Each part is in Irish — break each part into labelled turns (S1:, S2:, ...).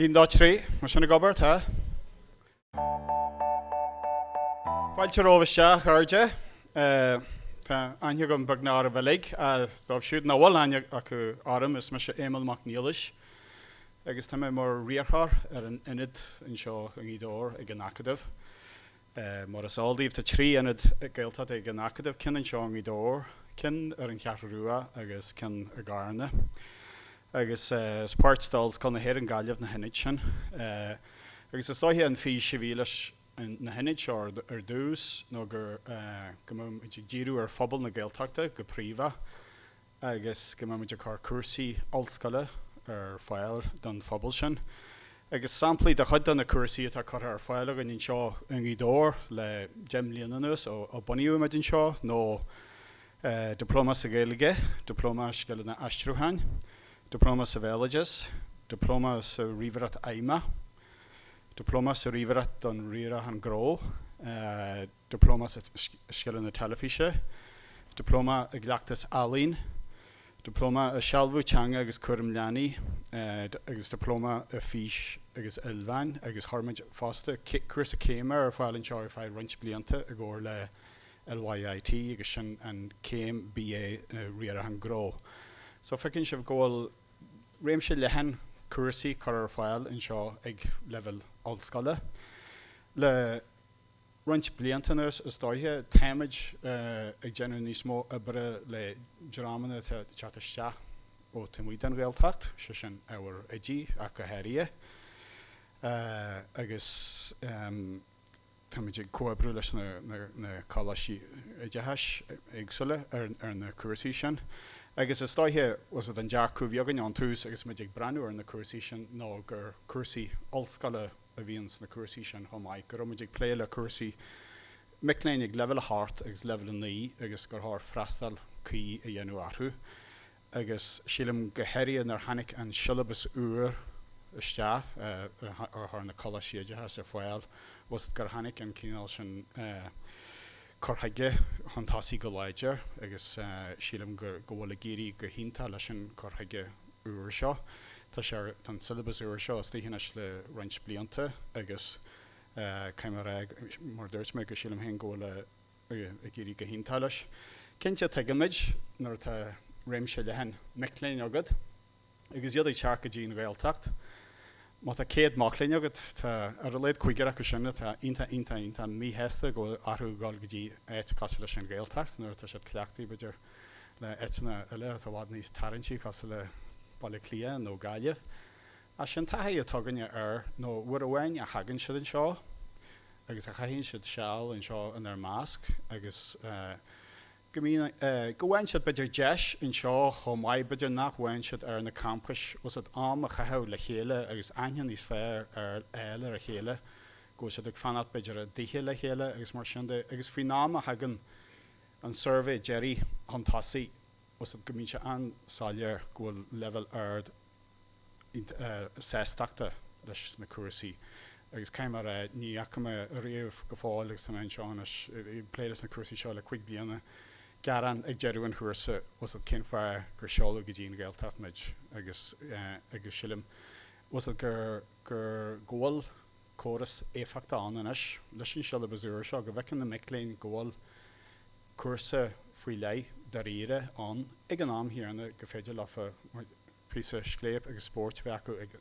S1: 1, 2, 3, mar sin ag obair, tá. Fáilte romhaibh isteach, a chairde. Tá aithne agam beagnach oraibh uilig. Dóibh siúd nach bhfuil aithne acu orm, is mise Éamonn Mac Niallais agus tá mé mar riarthóir ar an ionad anseo i nGaoth Dobhair ag an Acadamh. Mar is eol daoibh, tá 3 ionad Gaeltachta ag an Acadamh, ceann anseo i nGaoth Dobhair, ceann ar an Cheathrú Rua agus ceann i gCarna. Agus is páirt d'Ollscoil na hÉireann Gaillimh na hionaid sin. Agus is dóiche an fís a bhí leis na hionaid seo ar dtús nó gur go mbeadh muid ag díriú ar phobal na Gaeltachta go príomha. agus go mbeidh muid ag cur cúrsaí ollscoile ar fáil don phobal sin. Agus samplaí de chuid de na cúrsaí atá curtha ar fáil againn anseo i nGaoth Dobhair le 10 mbliana anuas ó bunaíodh muid anseo nó Dioplóma sa Ghaeilge, Dioplóma Scileanna Aistriúcháin, Dioplóma sa Bhéaloideas, Dioplóma sa Ríomhaireacht Fheidhmeach, Dioplóma sa Ríomhaireacht don Riarachán Gnó, Dioplóma sa Scileanna Teilifíse, Dioplóma i gCleachtas Ealaíon, Dioplóma i Sealbhú Teanga agus Cúram Leanaí agus Dioplóma i Fís agus Ilmheáin agus chuir muid fosta cúrsa céime ar fáil anseo ar feadh roinnt blianta i gcomhar le LYIT agus sin an céim BA i Riarachán Gnó. So feiceann sibh go bhfuil réimse leathan cúrsaí curtha ar fáil anseo ag leibhéal ollscoile. Le. roinnt blianta anuas, is dóiche, táimid ag déanamh níos mó oibre le dreamanna atá ag teacht isteach ó taobh amuigh den Ghaeltacht, sé sin ábhair oidí ach go háirithe, agus táimid ag comhoibriú leis na coláistí oideachais éagsúla ar na cúrsaí sin. Agus is dóiche, bhfuil fhios agat, an dearcadh a bhí againn ón tús agus muid ag breathnú ar na cúrsaí sin ná gur cúrsaí ollscoile a bhíonn sna cúrsaí sin chomh maith, go raibh muid ag plé le cúrsaí mic léinn ag leibhéal 8 agus leibhéal 9 agus gur chóir freastal cuí a dhéanamh orthu. Agus sílim go háirithe nuair tháinig an siollabas úr isteach a chuir na coláistí oideachais ar fáil, bhfuil fhios agat gur tháinig an cineál sin cur chuige chun tosaigh go láidir agus sílim go bhfuil ag éirí go hiontach leis an cur chuige úr seo. Tá sé ar, tá an siollabas úr seo istigh anois le roinnt blianta agus caithfidh mé a rá, mar a dúirt mé, go sílim féin go bhfuil ag éirí go hiontach leis. Cinnte tuigimid nuair atá réimse leathan mic léinn agat, Agus iad ag teacht go dtí an Ghaeltacht, má tá 100 mac léinn agat, tá ar a laghad cúigear acu sin atá iontach, iontach, iontach míshásta go bhfuil orthu dul go dtí áit cosúil leis an Ghaeltacht nuair atá siad cleachtaithe, b'fhéidir, le áiteanna eile atá i bhfad níos tarraingtí cosúil le Baile Átha Cliath nó Gaillimh. Ach sin taithí atá againne air nó uair amháin a thagann siad anseo agus a chaitheann siad seal anseo inár measc agus, go mbíonn, go bhfaigheann siad b'fhéidir deis anseo chomh maith, b'fhéidir nach bhfaigheann siad ar na campais, bhfuil fhios agat, am a chaitheamh le chéile agus aithne níos fearr a fháil ar a chéile, go bhfuil siad ag fanacht b'fhéidir i dtithe le chéile agus mar sin de. Agus faoin am a thagann an suirbhé deiridh chun tosaigh, bhfuil fhios agat, go mbíonn sé an-soiléir go bhfuil leibhéal ard sástachta leis na cúrsaí agus caithfidh mé a rá, ní fhaca mé riamh go fóill agus tá mé anseo anois ag plé leis na cúrsaí seo le cuig bliana, gearán ag deireadh an chúrsa, bhfuil fhios agat cén fáth gur seoladh go dtí an Ghaeltacht muid agus agus sílim, bhfuil fhios agat gur gur go bhfuil córas éifeachtach ann anois leis an siollabas úr seo go bhfeiceann na mic léinn go bhfuil cúrsa faoi leith dáiríre ann ag an am chéanna go féidir leofa píosa scléip agus spóirt a bheith acu ag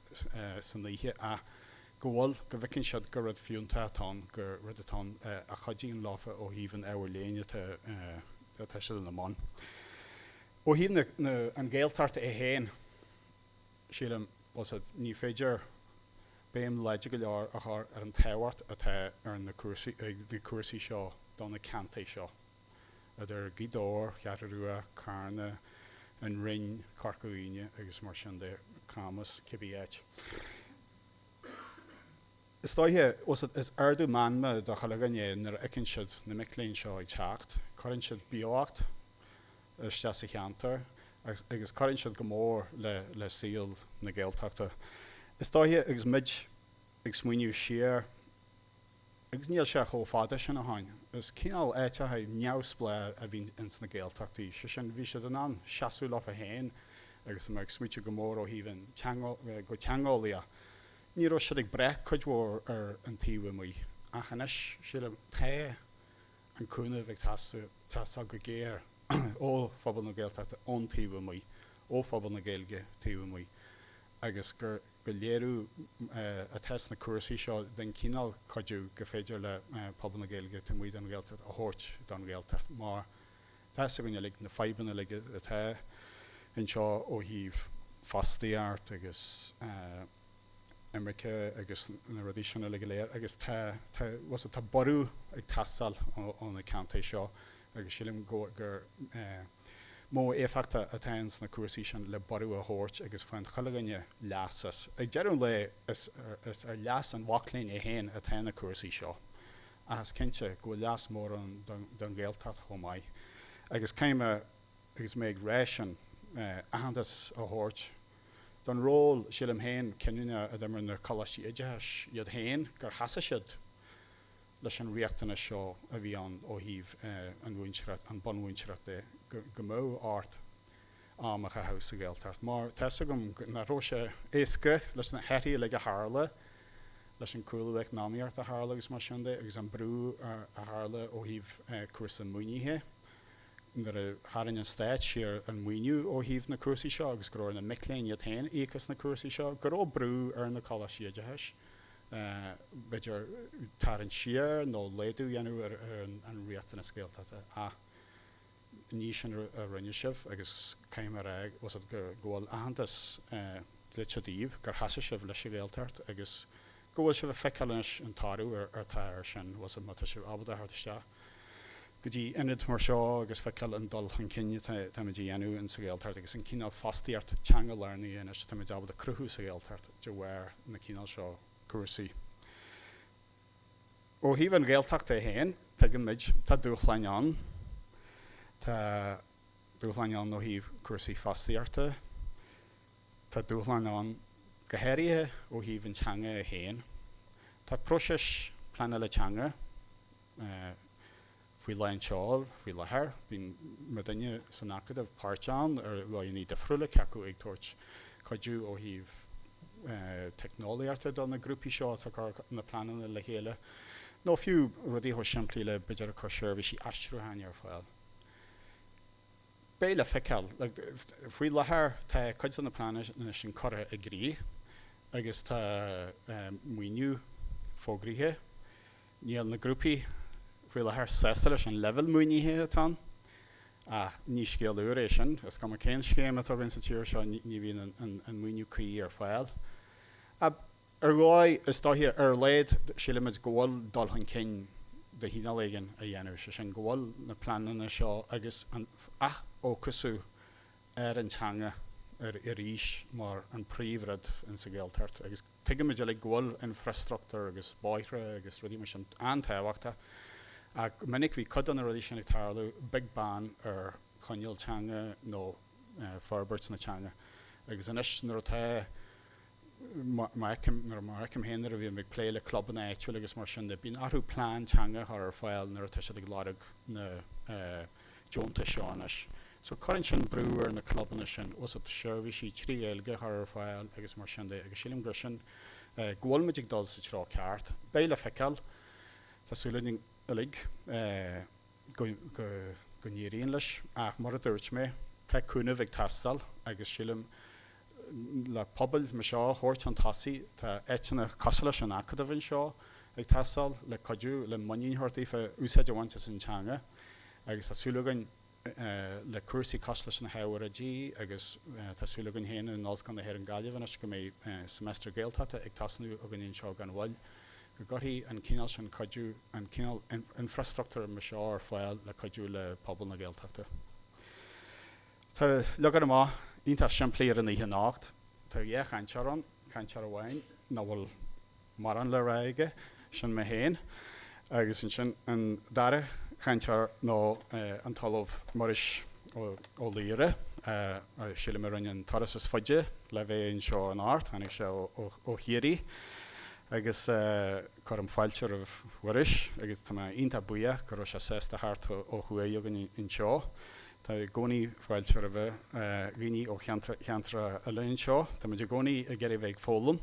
S1: san oíche ach go bhfuil, go bhfeiceann siad gur rud fiúntach atá ann, gur rud atá ann a chuidíonn leofa ó thaobh an ábhair léinn atá, atá siad ina mbun. Ó thaobh na, na, an Ghaeltacht é féin, sílim, bhfuil fhios agat, ní féidir béim láidir go leor a chur ar an tábhacht atá ar na cúrsaí, ag na cúrsaí seo do na ceantair seo. idir Gaoth Dobhair, Cheathrú Rua, Carna, an Rinn, Corca Dhuibhne agus mar sin de, Camus, cibé áit. Is dóiche, is ardú meanma do chuile dhuine é nuair a fheiceann siad na mic léinn seo ag teacht. Cuireann siad beocht isteach sa cheantar agus cuireann siad go mór le saol na Gaeltachta. Is dóiche, agus muid ag smaoineamh siar, Agus níl sé chomh fada sin ó shoin. Is cineál áiteacha neamhspleách a bhí ins na Gaeltachtaí, sé sin, bhí siad in ann seasamh leofa féin agus tá mé ag smaoitiú go mór ó thaobh an teanga, go teangeolaíoch. Ní raibh siad ag brath cuid mhór ar an taobh amuigh ach anois, sílim, tá an cúnamh ag teastáil go géar ó phobal na Gaeltachta ón taobh amuigh, ó phobal na Gaeilge taobh amuigh agus gur go léiriú atá sna cúrsaí seo den chineál cuidiú go féidir le pobal na Gaeilge taobh amuigh den Ghaeltacht a thabhairt don Ghaeltacht mar tá fhios againn uilig na fadhbanna uilig atá anseo ó thaobh fostaíocht agus imirce agus na rudaí sin uilig go léir agus tá tá tá borradh ag teastáil ó na ceantair seo agus sílim go gur modh éifeachtach atá ins na cúrsaí sin le borradh a thabhairt agus faigheann chuile dhuine leas as. Ag deireadh an lae is ar leas an mhac léinn é féin atá na cúrsaí seo ach is cinnte go bhfuil leas mór ann don Ghaeltacht chomh maith. Agus caithfidh mé, agus mé ag rá sin, aitheantas a thabhairt don ról, sílim féin, cinniúnach a d'imir na coláistí oideachais iad féin, gur sheasaigh siad leis an riachtanas seo a bhí ann ó thaobh an mhúinteoireacht, an bunmhúinteoireacht de, go mbeadh ort am a chaitheamh sa Ghaeltacht. Mar tá fhios agam nach raibh sé éasca leis na hathruithe uilig a tharla, leis an cúlú eacnamaíochta a tharla agus mar sin de, agus an brú a tharla ó thaobh cúrsa maoinithe, nuair a tharraing an stát siar an maoiniú ó thaobh na cúrsaí seo agus go raibh ar na mic léinn iad féin íoc as na cúrsaí seo, go raibh brú ar na coláistí oideachais. b'fhéidir, tarraingt siar nó laghdú a dhéanamh ar an riachtanas Gaeltachta ach ní sin a rinne sibh agus caithfidh mé a rá go bhfuil aitheantas dlite daoibh gur sheasaigh sibh leis an Ghaeltacht agus go bhfuil sibh ag feiceáil anois an toradh atá air sin, má tá sibh ábalta a theacht isteach go dtí ionad mar seo agus feiceáil an dul chun cinn atáimid a dhéanamh in sa Ghaeltacht agus an cineál fostaíocht teanga-lárnaithe anois atáimid ábalta cruthú sa Ghaeltacht de bharr na cineál seo cúrsaí. Ó thaobh an Ghaeltacht é féin, tuigimid, tá dúshláin ann. Tá dúshláin ann ó thaobh cúrsaí fostaíochta. Tá dúshláin ann go háirithe ó thaobh an teanga é féin. Tá próiseas pleanála teanga faoi lán tseoil faoi láthair. Bíonn muidinne san Acadamh páirteach ann ar dhóigheanna difriúla, cé acu ag tabhairt cuidiú ó thaobh teicneolaíochta do na grúpaí seo atá ag cur na pleananna le chéile, nó fiú rudaí chomh simplí le b'fhéidir ag cur seirbhísí aistriúcháin ar fáil. Beidh le feiceáil. Faoi láthair tá cuid de na pleananna sin curtha i gcrích agus tá maoiniú fógraithe. Níl na grúpaí faoi láthair sásta leis an leibhéal maoinithe atá ann, ach ní scéal úr é sin. Is cuma cén scéim atá againn sa tír seo, ní bhíonn an maoiniú cuí ar fáil. Ar dhóigh, is dóiche, ar a laghad, sílimid go bhfuil dul chun cinn de chineál éigin á dhéanamh, sé sin, go bhfuil na pleananna seo agus an athfhócasú ar an teanga arís mar an príomhrud insa Ghaeltacht agus Tuigimid uilig go bhfuil infreastruchtúr agus bóithre agus rudaí mar sin an-tábhachtach ach go minic bhí cuid de na rudaí sin ag tarlú beag beann ar choinneáil teanga nó forbairt na teanga. Agus anois nuair atá, mar a fheicim, mar a fheicim féin nuair a bhím ag plé le clubanna áitiúla agus mar sin de, bíonn orthu plean teanga a chur ar fáil nuair atá siad ag lorg na deontais seo anois. So cuireann sin brú ar na clubanna sin, úsáid seirbhísí 3 Ghaeilge a chur ar fáil agus mar sin de agus sílim gur sin, go bhfuil muid ag dul sa treo ceart. Beidh le feiceáil, tá súil againn uilig go, go, go n-éiríonn leis ach mar a dúirt mé, tá cúnamh ag teastáil agus sílim le pobail mar seo a thabhairt chun tosaigh, tá áiteanna cosúil leis an Acadamh anseo ag teastáil le cuidiú le muinín a thabhairt daofa úsáid a bhaint as an teanga agus tá súil againn le cúrsaí cosúil leis na hábhair oidí agus tá súil againn féin in Ollscoil na hÉireann Gaillimh anois go mbeidh semester Gaeltachta ag tosnú againn anseo gan mhoill, go gcuirfidh an cineál sin cuidiú, an cineál infreastruchtúir mar seo ar fáil le cuidiú le pobal na Gaeltachta. Tá leagan amach iontach simplí ar an oíche anocht. Tá dhá chainteoir ann, cainteoir amháin nach bhfuil mórán le rá aige, sin mé féin, agus ansin an dara cainteoir ná an tOllamh Muiris Ó Laoire, a sílim a rinne an turas is faide le bheith anseo anocht, tháinig sé ó Chiarraí agus cuirim fáilte roimh Mhuiris agus tá mé iontach buíoch go raibh sé sásta theacht ó thuaidh chugainn anseo. Tá i gcónaí fáilte roimh dhaoine ó cheantracha eile anseo. Táimid i gcónaí ag iarraidh bheith ag foghlaim.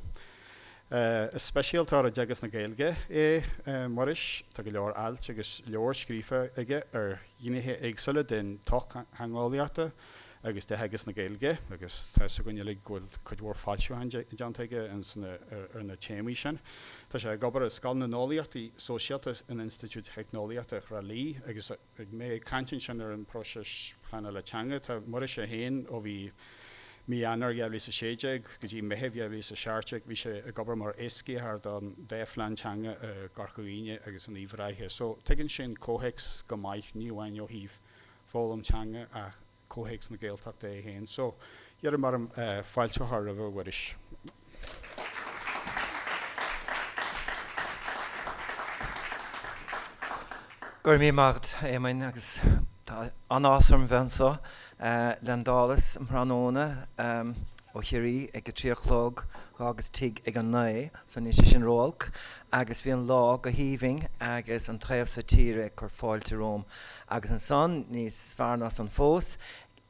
S1: Is speisialtóir i dteagasc na Gaeilge é Muiris. Tá go leor ailt agus leabhar scríofa aige ar ghnéithe éagsúla den tsochtheangeolaíochta agus de theagasc na Gaeilge agus tá fhios againn uilig go bhfuil cuid mhór foilseachán déanta aige ar na téamaí sin. Tá sé ag obair i Scoil na nEolaíochtaí Sóisialta in Institiúid Theicneolaíochta Thrá Lí agus Beidh mé ag caint ansin ar an bpróiseas pleanála teanga. Tá Muiris é féin, ó bhí mí Eanáir 2016 go dtí Meitheamh 2017, bhí sé ag obair mar éascaitheoir don dá phlean teanga i gCorca Dhuibhne agus in Uíbh Ráthach. So, tuigeann sé an comhthéacs go maith, ní amháin ó thaobh foghlaim teanga ach comhthéacs na Gaeltachta é féin. So, iarraim orm fáilte a chur roimhe, a Mhuiris.
S2: Go raibh míle maith agat, a Éamoinn, agus tá an-áthas orm bheith anseo le an Dálas um thráthnóna ó Chiarraí ag a 3 a chlog, d'fhágas tigh ag a 9, so níl sé sin ró-olc, agus bhí an lá go haoibhinn agus an taobh so tíre ag cur fáilte romham Agus ansan, níos fearr ná san fós,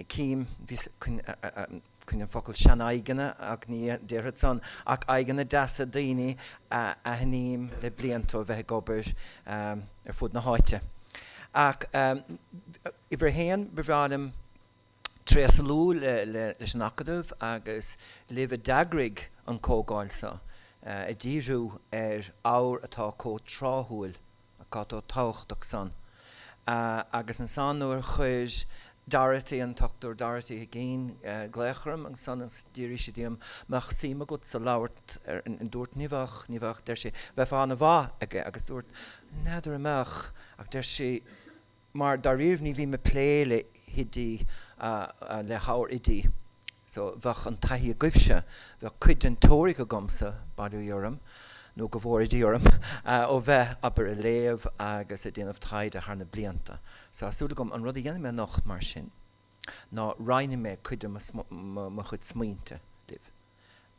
S2: cím, bhíos chun an focal sean-aghaidheanna, ach ní déarfad san, ach aghaidheanna deasa daoine a aithním le blianta ó bheith ag obair ar fud na háite. Ach uimhir a haon, ba bhreá liom tréaslú leis an Acadamh agus libh a d'eagraigh an comhdháil so, ag díriú ar ábhar atá chomh tráthúil atá chomh tábhachtach san. Agus ansan nuair a chuir Dorothy, an Dochtúir Dorothy Higgins, glaoch orm ansan agus d'fhiafraigh sí díom mbeadh suim agatsa labhairt ar, dúirt ní bheadh, ní bheadh, deir sí, bheifeá ana mhaith aige agus dúirt n'fheadar an mbeadh ach deir sí, mar dáiríribh ní bhím ag plé le hoidí, le hábhar oidí, so bheadh an taithí agaibhse, bheadh cuid den teoiric agamsa, bail ó Dhia orm, nó go bhfóire Dia orm, ó bheith, abair, ag léamh agus ag déanamh taighde thar na blianta. So tá súil agam, an rud a dhéanfaidh mé anocht mar sin, ná roinnfidh mé cuid de mo chuid smaointe libh.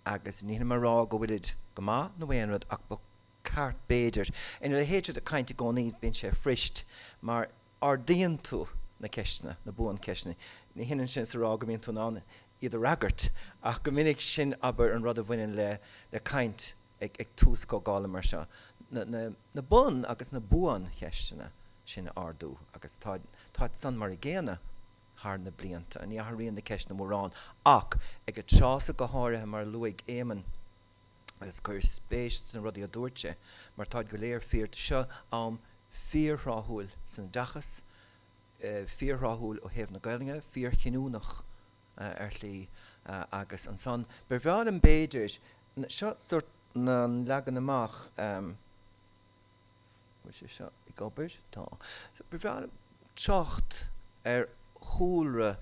S2: Agus ní hin mé a rá go bhfuilid go maith nó aon rud ach ba ceart b'fhéidir. Ina leithéid seo de chaint i gcónaí bíonn sé fuirist mar ardaíonn tú na ceisteanna, na buancheisteanna. Ní hionann sin is a rá go mbíonn tú in ann iad a fhreagairt ach go minic sin, abair, an rud a bhaineann le le caint ag ag tús comhdhála mar seo, na na na bun agus na buancheisteanna sin a ardú agus tá táid san mar a gcéanna thar na blianta. Ní athraíonn na ceisteanna mórán ach ag an tráth so go háirithe mar a luaigh Éamonn, agus cuir spéis sna rudaí a dúirt sé, mar táid go léir fíor. Seo am fíorthráthúil san oideachas, fíorthráthúil ó thaobh na Gaelainne, fíorchinniúnach ar shlí. Agus ansan, ba bhreá liom b'fhéidir, seo sórt an leagan amach, Bhfuil sé seo ag obair? Tá. So, ba bhreá liom trácht ar chúlra,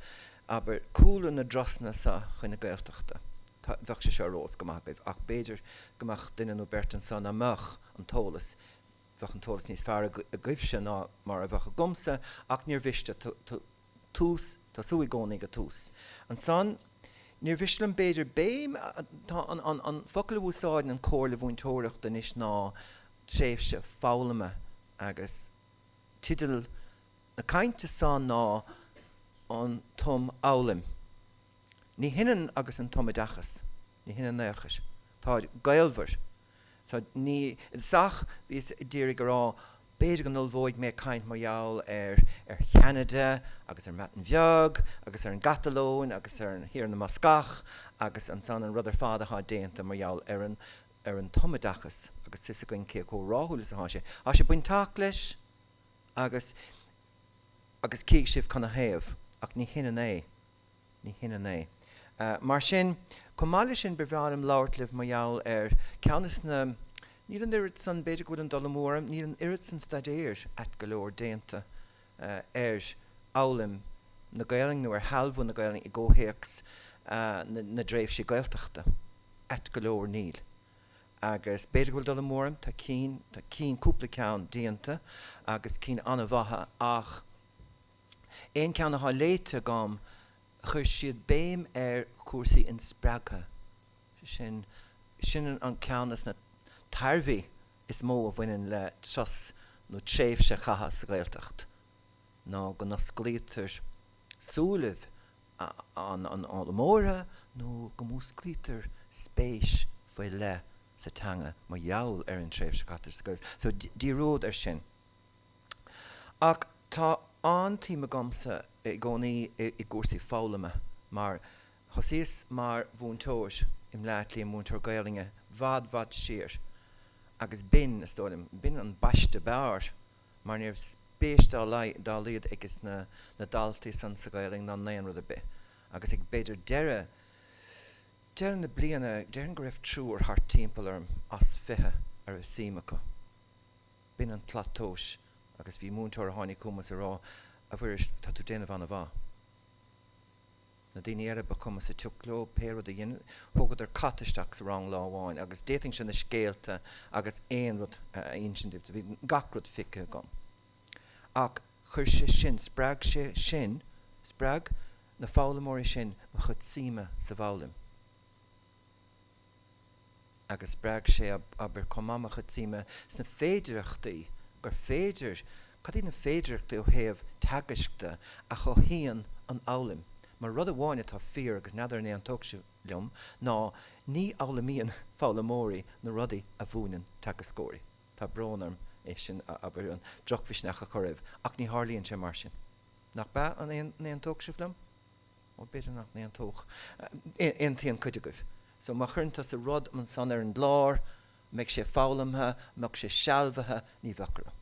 S2: abair, cúlra na dturasanna seo chun na Gaeltachta. Tá, bheadh sé seo ar eolas go maith agaibh ach b'fhéidir go mbeadh duine nó beirt anseo nach mbeadh an t-eolas, bheadh an t-eolas níos fearr agaibhse ná mar a bheadh agamsa ach níor mhiste tús, tosú i gcónaí ag an tús. Ansan, níor mhiste liom b'fhéidir béim, tá an, an, an focal a úsáideann an Comhairle Mhúinteoireachta anois ná tréimhse foghlama agus teideal na cainte san ná an tumfhoghlaim. Ní hionann agus an tumoideachas, ní hionann in aon chor. Táid gaolmhar. So, ní, i dtosach, bhíos d'iarraidh a rá, b'fhéidir go n-ullmhóidh mé caint mar gheall ar, ar Cheanada agus ar an mBreatain Bheag agus ar an gCatalóin agus ar an Thír na mBascach agus ansan an rud ar fad athá déanta mar gheall ar an, ar an tumoideachas agus tá 'fhios againn cé chomh ráthúil is athá sé. Tá sé bainteach leis agus, agus cífidh sibh canathaobh ach ní hionann é. Ní hionann é. Mar sin, chomh maith leis sin, ba bhreá liom labhairt libh mar gheall ar ceann de na, níl an oiread san, b'fhéidir go bhfuil an dul amú orm, níl an oiread san staidéir ait go leor déanta ar fhoghlaim na Gaelainne nó ar shealbhú na Gaelainne i gcomhthéacs na dtréimhsí Gaeltachta. Ait go leor, níl. Agus b'fhéidir go bhfuil dul amú orm, tá cinn, tá cinn, cúpla ceann déanta agus cinn an-mhaithe ach, Aon ceann athá léite agam, chuir siad béim ar chúrsaí inspreagtha. Sin, sin an ceann des na tairbhí is mó a bhaineann le turas nó tréimhse a chaitheamh sa Ghaeltacht, ná go n-osclaítear súilibh an fhoghlaimeora nó go músclaítear spéis faoi leith. sa teanga mar gheall ar an tréimhse a chaitear sa Ghaeltacht. So díreod ar sin. Ach tá an-tsuim agamsa i gcónaí i gcúrsaí foghlama mar thosaíos mar mhúinteoir i mBleá Cliath, múinteoir Gaelainne, bhfad bhfad siar agus b'in, is dóigh liom, b'in an baisteadh b'fhearr mar ní raibh spéis dá laghad ages na daltaí san sa Ghaelainn ná in aon rud ar bith agus ag b'fhéidir deireadh deireadh na bliana déarfainn go raibh triúr thart timpeall orm as 20 a raibh suim acu. B'in an tslat tomhais agus bhí múinteoir a tháinig chugam is a rá, A Mhuiris, tá tú déanamh an-mhaith. Na daoine eile ba chuma sa tsioc leo pé rud a dhein, thógadar cat isteach sa rang lá amháin agus d'fhéadfainnse na scéalta agus aon rud a insint daoibh, bhí gach rud feicthe agam. Ach chuir sé sin, spreag sé sin, spreag na foghlaimeoirí sin mo chuid suime sa bhfoghlaim. Agus spreag sé, abair, chomh maith mo chuid suime sna féidireachtaí, gur féidir, cad iad na féidireachtaí ó thaobh teagaisc de a chothaíonn an fhoghlaim. Mar rud amháin atá fíor, agus n'fheadar an aontódh sibh liom, ná ní fhoghlaimíonn foghlaimeoirí na rudaí a mhúineann teagascóirí. Tá brón orm é sin, abair, an drochmhisneach a chur oraibh, ach ní tharlaíonn sé mar sin. Nach b'ea? An aontódh sibh liom? Ó, b'fhéidir nach n-aontódh. Aontaíonn cuid agaibh. So, má chuireann tusa rud ansan ar an gclár, an mbeidh sé foghlamtha, an mbeadh sé sealbhaithe? Ní bheadh.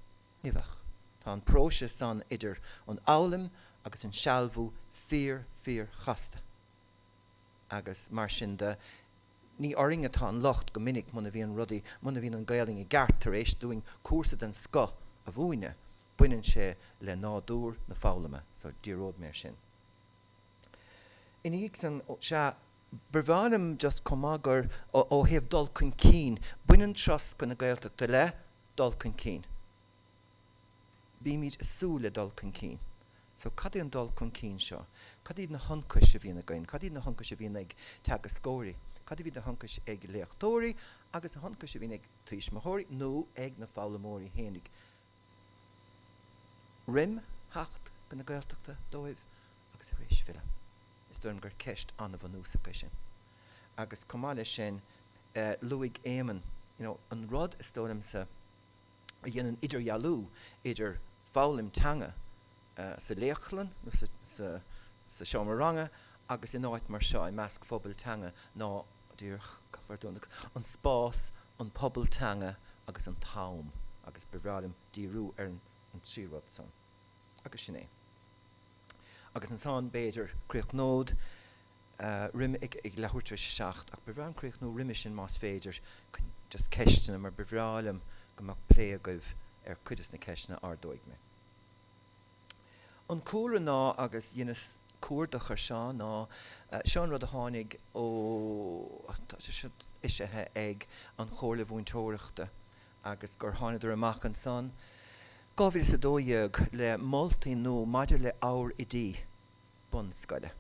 S2: Ní bheadh. Tá an próiseas san idir an fhoghlaim agus an sealbhú fíor, fíor chasta. Agus mar sin de, ní orainn atá an locht go minic muna bhíonn rudaí, muna bhíonn an Ghaelainn i gceart tar éis dúinn cúrsa den scoth a mhúineadh. Baineann sé le nádúr na foghlama. So, díreoidh mé ar sin. Ina dhiaidh san, sea, ba bhreá liom just chomh maith gur, ó thaobh dul chun cinn, baineann turas go na Gaeltachta le dul chun cinn. Bímid ag súil le dul chun cinn. So, cad é an dul chun cinn seo? Cad iad na hionchais a bhíonn againn? Cad iad na hionchais a bhíonn ag teagascóirí? Cad iad na hionchais ag léachtóirí agus na hionchais a bhíonn ag tuismitheoirí nó ag na foghlaimeoirí fhéinig? roim theacht go na Gaeltachta dóibh agus tar éis filleadh. Is dóigh liom gur ceist an-bhunúsach é sin. Agus chomh maith leis sin, luaigh Éamonn, you know, an rud is dóigh liomsa a dhéanann idirdhealú idir foghlaim teanga sa léachtlann nó sa seomra ranga agus in áit mar seo i measc phobal teanga ná díreach, an spás, an pobal teanga agus an t-am agus ba bhreá liom díriú ar an trí rud san. Agus sin é. Agus ansan, b'fhéidir, críochnód roim, ag leathuair tar éis a 7, ach ba bhreá liom críochnú roimhe sin más féidir, just ceisteanna, mar ba bhreá liom go mbeadh plé agaibh ar cuid des na ceisteanna a ardóidh mé. An cúlra ná, agus dheineas cuardach ar seo, ná seo an rud a tháinig ó, tá sé seo eisithe ag an Chomhairle Mhúinteoireachta agus gur thánadar amach ansan 2012 le moltaí nua maidir le ábhair oidí bunscoile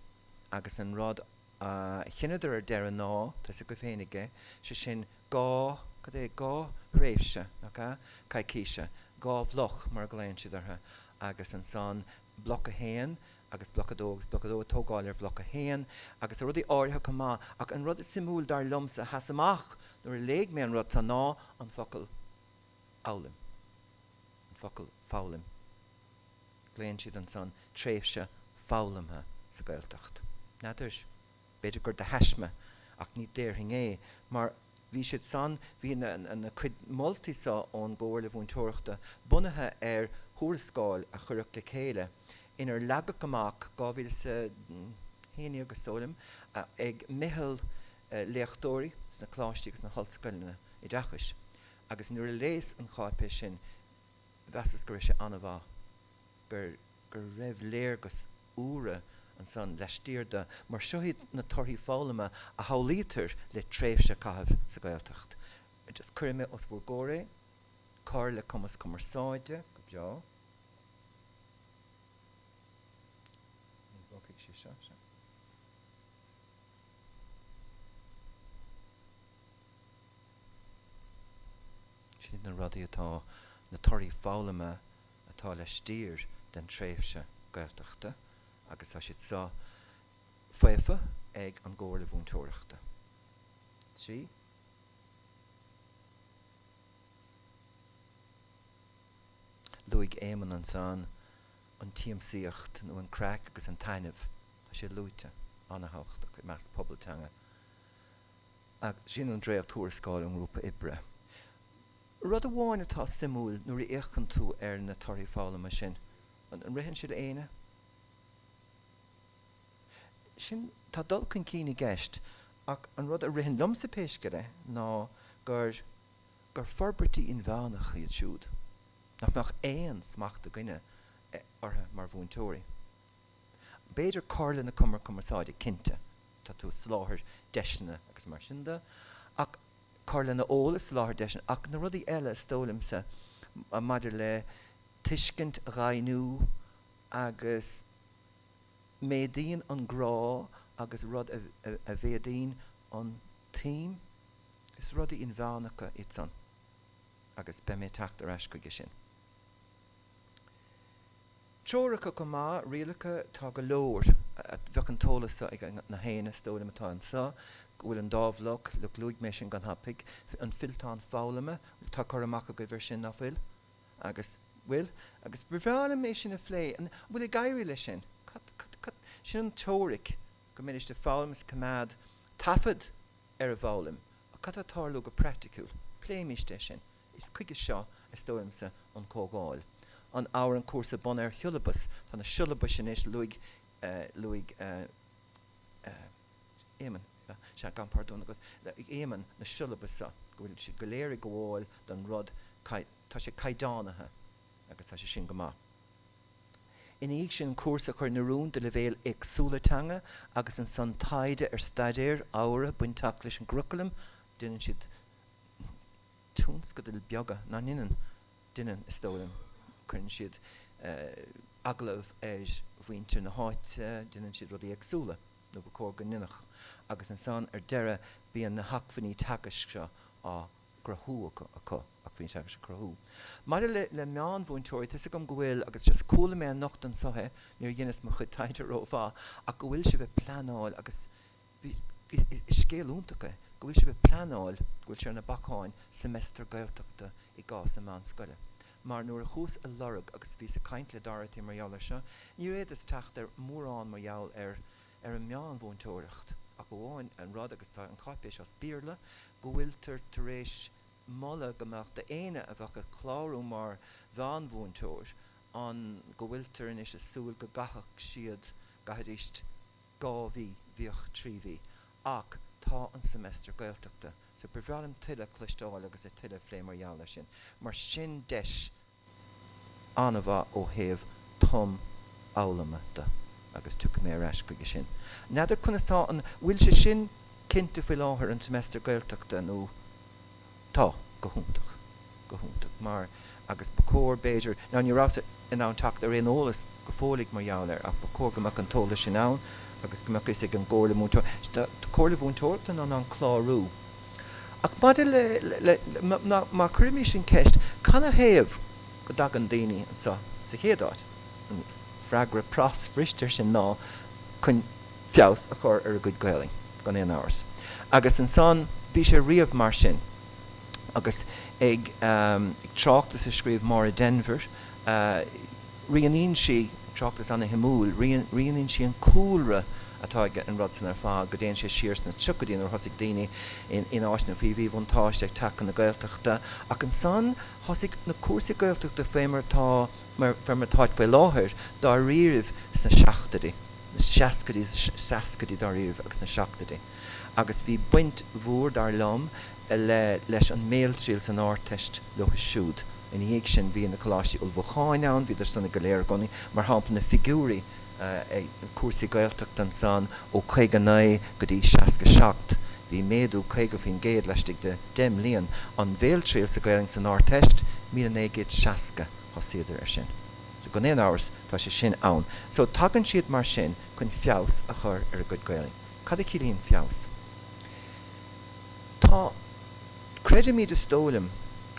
S2: agus an rud a chinneadar ar deireadh ná, tá fhios agaibh féinig é, sé sin dhá, cad é, dhá thréimhse, nach ea, coicíse, dhá bhloc mar a ghlaonn siad orthu, agus ansan bloc a haon agus bloc a dó agus bloc a dó ag tógáil ar bhloc a haon agus tá rudaí áirithe chomh maith ach an rud is suimiúil dar liomsa a sheas amach nuair a léigh mé an rud seo ná an focal fhoghlaim, an focal foghlaim. Glaonn siad ansan tréimhse foghlamtha sa Ghaeltacht. N'fheadar, b'fhéidir gur de thaisme, ach ní déarfainn é, mar bhí siad san, bhí na cuid moltaí so ón gComhairle Mhúinteoireachta bunaithe ar thuarascáil a cuireadh le chéile inar leagadh amach, 2011 is dóigh liom, ag meitheal léachtóirí sna coláistí agus sna hollscoileanna oideachais agus nuair a léas an cháipéis sin, mheasas go raibh sé an-mhaith, gur go raibh léargas úra ansan laistiar de, mar seo iad na torthaí foghlama a shamhlaítear le tréimhse a chaitheamh sa Ghaeltacht. Just cuirfidh mé os bhur gcomhair é, cur le cumas cumarsáide, go breá. Ní bhogfaidh sé seo, seo. Sin na rudaí atá, na torthaí foghlama atá laistiar den tréimhse Gaeltachta agus tá siad seo faofa ag an gComhairle Mhúinteoireachta. 3. Luaigh Éamonn ansan an tsiamsaíocht nó an craic agus an taitneamh. Tá sé luaite, an-thábhachtach i measc pobal teanga. Sin an dréacht-thuarascáil ón ngrúpa oibre. Rud amháin atá suimiúil nuair a fhéachann tú ar na torthaí foghlama sin, an ritheann sé le éinne? Sin, tá dul chun cinn i gceist ach an rud a ritheann liomsa pé scéal é ná gur gur forbairtí inmheánacha iad siúd, nach mbeadh aon smacht againne orthu mar mhúinteoirí. B'fhéidir cur lena cumas cumarsáide, cinnte, tá tú ag soláthar deiseanna agus mar sin de, ach cur lena eolas, soláthar deiseanna, ach na rudaí eile is dóigh liomsa maidir le tuiscint a dhoimhniú agus méadaíonn an grá agus rud a mhéadaíonn an tsuim, is rudaí inmheánacha iad san agus beidh mé ag teacht ar ais chuige sin. Treoracha chomh maith, rialacha, tá go leor, bheadh an t-eolas seo ag na héinne is dóigh liom atá anseo, go bhfuil an dá bhloc, look luaigh mé sin gan thapaidh, an fillteán foghlama, tá cur amach agaibh air sin, nach bhfuil? Agus, bhfuil? Agus ba bhreá liom é sin a phlé, an bhfuil ag éirí leis sin? Cad, cad, cad, sin an teoiric, go mbeidís ag foghlaim is coimeád taifead ar a bhfoghlaim, ach cad tá ag tarlú go praiticiúil? Pléimíst é sin. Is chuige seo, is dóigh liomsa, an Chomhdháil. An ábhar an cúrsa bunaithe ar shiollabas. Tá na siollabais anois, luaigh, luaigh Éamonn, sea, gabhaim pardún agat, Éamonn, na siollabais seo, go bhfuil siad go léir ag gabháil don rud, tá sé caighdeánaithe agus tá sé sin go maith. Ina dhiaidh sin, cúrsa a chur in oiriúint do leibhéil éagsúla teanga agus ansan taighde ar staidéir ábhartha bainteach leis an gcuraclam, déanann siad tionscadail beaga, nach ndeineann? Deineann, is dóigh liom. Cuireann siad agallamh ar mhuintir na háite, déanann siad rudaí éagsúla, nó ba chóir go ndéanfadh. Agus ansan, ar deireadh, bíonn na hacmhainní teagaisc seo á gcruthú acu, acmhainní teagaisc a chruthú. Maidir le le meánmhúinteoirí, tá 'fhios agam go bhfuil, agus just chuala mé anocht anso é, níor dheineas mo chuid taighde rómhaith, ach go bhfuil sibh ag pleanáil agus Is scéal iontach é go bhfuil sibh ag pleanáil, go bhfuil sé ar na bacáin, seimeastar Gaeltachta i gcás na meánscoile. Mar nuair a chuas a lorg agus bhíos ag caint le Dorothy mar gheall air seo, níor fhéadas teacht ar mhórán mar gheall ar ar an meánmhúinteoireacht ach amháin an rud, agus tá an cháipéis as Béarla, go bhfuiltear tar éis moladh go mbeadh d'éinne a bheadh ag clárú mar mheánmhúinteoir an go bhfuiltear anois ag súil go gcaithfeadh siad, gcaithfidís, 2 mhí, bhíodh 3 mhí. Ach tá an semester Gaeltachta, so ba bhreá liom tuilleadh a chloisteáil agus a tuilleadh a phlé mar gheall air sin, mar sin deis an-mhaith ó thaobh tumfhoghlama de agus tiocfaidh mé ar ais chuige sin. N'fheadar conas tá an, bhfuil sé sin cinnte faoi láthair, an semester Gaeltachta nó. Tá, go hiontach. Go hiontach. Mar, agus ba chóir, b'fhéidir, now ní rabhas in ann teacht ar aon eolas go fóilligh mar gheall air ach ba chóir go mbeadh an t-eolas sin ann agus go mbeadh fhios ag an gComhairle Múinteoireachta, tá Comhairle Mhúinteoireachta in ann clárú. Ach maidir le, le, le, má chuirimís an cheist, canathaobh go dtagann daoine anseo sa chéad áit? An freagra pras bhriste air sin ná chun feabhas a chur ar a gcuid Gaelainn, gan aon amhras. Agus ansan, bhí sé riamh mar sin. Agus ag tráchtas a scríobh Máire Denvir, rianaíonn sí, tráchtas ana-shuimiúil, rianaíonn sí an cúlra atá ag an rud san ar fad, go dtéann sé siar sna tríochaidí nuair a thosaigh daoine in áiteanna faoi mhíbhuntáiste ag teacht chun na Gaeltachta. Ach ansan, thosaigh na cúrsaí Gaeltachta fé mar atá, mar atáid faoi láthair, dáiríribh sna seachtóidí, na seascaidí, seascaidí dáiríribh agus na seachtóidí. Agus bhí baint mhór, dar liom, le leis an mbéaltriail san Ardteist leo siúd. Ina dhiaidh sin bhí na coláistí ullmhúcháin ann, bhíodar sona go léir i gcónaí. Mar shampla na figiúirí ag cúrsaí Gaeltachta ansan ó 59 go dtí 67, bhí méadú 50% laistigh de 10 mbliain. An bhéaltriail sa Ghaelainn san Ardteist, 1960. Thosaíodar ar sin. So gan aon amhras tá sé sin ann. So tagann siad mar sin chun feabhas a chur ar a gcuid Gaelainn. Cad a chiallaíonn feabhas? Tá, creidimid is dóigh liom,